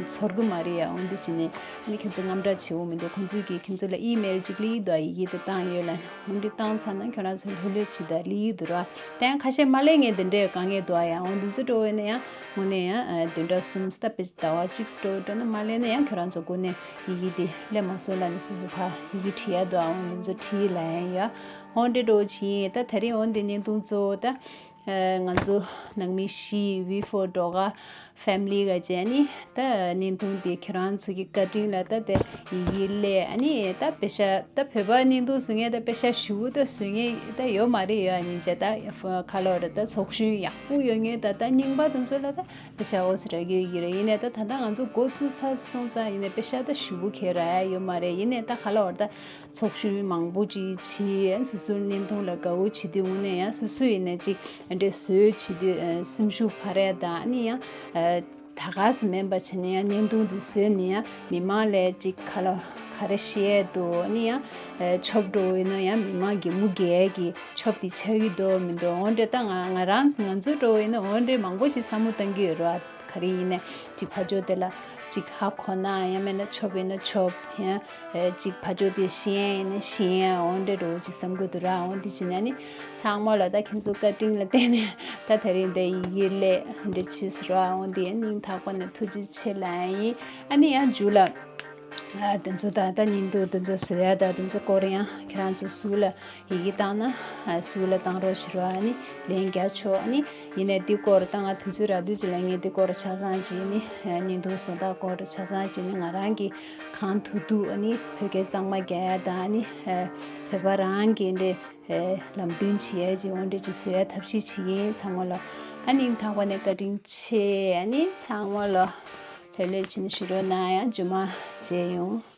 ཚོར་གི་མ་རེད་ཡ། འོ་འདི་བྱས་ནས་ཨ་ནི་ཁྱེད་ཚོ་དངངས་སྐྲག་བྱེད་འོ་མི་འདུག་ཁོང་ཚོས་ཀྱིས་ཁྱེད་ཚོ་ལ་ཨི་མེལ་གཅིག་སླེབས་ཡོད་དྭགས་ཡི་གེ་དེ་བཏང་ཡོད་ལ། འོ་འདི་བཏང་ཚར་ན་ཁྱོད་རང་ཚོ་ལྷོད་ལྷོད་བྱེད་དང་སླེབས་ཡོད་འདུག་ར། ད་ཡང་ཁ་ཤས་མ་སླེབས་མཁན་དེ་འདྲའི་དཀའ་ངལ་འདུག་ཨ་ཡ། འོ་འདི་ཚོ་འགྲོ་བས་ན་ཡང་དངོས་གནས་ཡང་བདུན་ཕྲག་གསུམ་ད་དཔེ་ཟླ་བ་གཅིག་འགྲོ་འགྲོ་ན་མ་སླེབས་ན་ཡང་ཁྱོད་རང་ཚོ་སྒོ་ནས་ཡི་གེ་དེ་སླེབས་མ་སོང་ལབ་ནས་སོ་སོ་ཕར་ཡི་གེ་བྲིས་ཡ་འདུག་ཨ། འོ་འདི་ཚོ་བྲིས་ལབ་ཡ་ཡ། འོ་འདྲ་འགྲོ་བྱེད་ད་དེ་རིང་འོ་འདི་བརྙན་ཐུང་གཙོ་བོ་ད། ང་ཚོ་ནང་མི་བཞི་ཝི་ཕོར་སྒྲོལ་དཀར་ཕེ་མི་ལི་ག་བྱས་ནི་ད་བརྙན་ཐུང་དེ་ཁྱེད་རང་ཚོ་གི་བཀའ་དྲིན་ལ་ད་དེ་ཡི་གེ་སླེབས། ཨ་ནི་ད་དཔེ་ཤ་ད་བོད་པ་བརྙན་ཐུང་བཟོ་མཁན་ད་དཔེ་ཤ་ཞུ་ད་བཟོ་མཁན་ད་ཡོད་མ་རེད་ཡ། སྙིང་རྗེ་ད་ཁ་ལོ་རེད་ད་ཚོགས་གཞོན་ཡག་པོ་ཡོད་མཁན་ད་ད་རྙིང་པ་དེ་ཚོ་ལ་ད་དཔེ་ཤ་འོ་ཟེར་གི་ཡོད་ཀྱི་རེད། ཡིན་ནའི་ད་ད་ལྟ་ང་ཚོ་འགོ་བཙུགས་ཚར་སོང་ཙང་ཡིན་ནའི་དཔེ་ཤ་ད་ཞུ་བོ་ཁེ་ར་ཡ་ཡོད་མ་རེད། ཡིན་ནའི་ད་ཁ་ལོ་རེད་ད། ཚོགས་གཞོན་མང་པོ་ཅིག་བྱས་སོ་སོའི་བརྙན་ཐུང་ལ་དགའ་བོ་བྱེད་དུས་དངོས་གནས་ཡང་སོ་སོ་ཡིན་ན་ཅིག་འདྲ་བཟོས་བྱེད་དུས་སེམས་ཤུགས་འཕར་ཡ་དང་ཨ་ནི་ཡང་ད་ག་ཙམ་མིན་པ་བྱས་ནས་ཡང་བརྙན་ཐུང་འདི་བཟོས་ནས་ཡང་མི་མང་ལ་ཅིག་ག་ལ་ག་རེ་བཤད་ཡ་འདུག་ཨ་ནི་ཡང་ཆོབ་འགྲོ་ཡིན་ན་ཡང་མི་མང་གད་མོ་བགད་ཀྱི་ཆོབ་དེ་ཆགས་ཀྱི་འདུག་མི་འདུག་འོ་འདྲ་ད་ང་ང་རང་ང་ཚོ་འགྲོ་ཡིན་ན་འོ་འདྲ་མང་པོ་ཅིག་བསམ་བློ་གཏང་གི་ཡོད་རེད་བ། ག་རེ་ཡིན་ནའི་ཅིག་ཕར་ཕྱོགས་དེ་ལ་ཅིག་ཧ་གོ་ན་ཡང་མིན་ན་ཆོབ་ཡིན་ན་ཆོབ་ཡང་ཅིག་ཕར་ཕྱོགས་དེ་ཤེས་ཡ་ཡིན་ན་ཤེས་ཡ་འོ་འདྲ་འདྲ་བོ་ཅིག་བསམ་གི་འདུག་ར། འོ་འདི་བྱས་ན་ནི་ཚང་མ་ལ་ད་ཁྱེད་ཚོ་བཀའ་དྲིན་ལ་བརྟེན་ནས་ད་དེ་རིང་འདི་ཡི་གེ་སླེབས་འདི་བྱས་སོང་ར། འོ་འདི་ཡང་སྙིང་ཐག་པ་ནས་ཐུགས་རྗེ་ཆེ་ལབ་ཡིན། ཨ་ནི་ཡང་མཇུག་ལ་ཨ་དེ་ཚོ་ད་ད་ཉིན་དུ་དེ་ཚོ་བཟོ་ཡ་ད་དེ་ཚོ་སྐོར་ཡང་ཁྱེད་རང་ཚོ་སུ་ལ་ཡི་གེ་བཏང་ན་ཨ་སུ་ལ་བཏང་རོགས་ཞུ་རོགས། ཨ་ནི་ལན་རྒྱག་ཆོག་ཨ་ནི་ཡིན་ནའི་འདི་སྐོར་ད་ང་དུས་ཚོད་རག་དུས་ཅིག་ལ་ངས་འདི་སྐོར་ཆ་ཚང་ཅིག་ནི་ཨ་ཉིན་དུ་བཟོ་ལྟ་སྐོར་ཆ་ཚང་ཅིག་ནི་ང་རང་གི་གང་ཐུབ་ཐུབ་ཨ་ནི་བོད་སྐད་གཙང་མ་རྒྱག་ཡ་དང་ཨ་ནི་ཨ་བོད་པ་རང་གི་འདྲ་ཨ་ལམ་སྟོན་བྱེད་ཡ་ཅིག་འོ་འདྲ་ཅིག་བཟོ་ཡ་ཐབས་ཤེས་བྱེད་ཀྱི་ཡིན། ཚང་མ་ལ་ཨ་ནི་ཐག་པ་ནས་བཀའ་དྲིན་ཆེ། ཨ་ནི་ཚང་མ་ལ། ལྷོད་ལྷོད་བྱས་ནས་བཞུགས་རོགས་གནང་ཡ། རྗེས་མ་མཇལ་ཡོང་།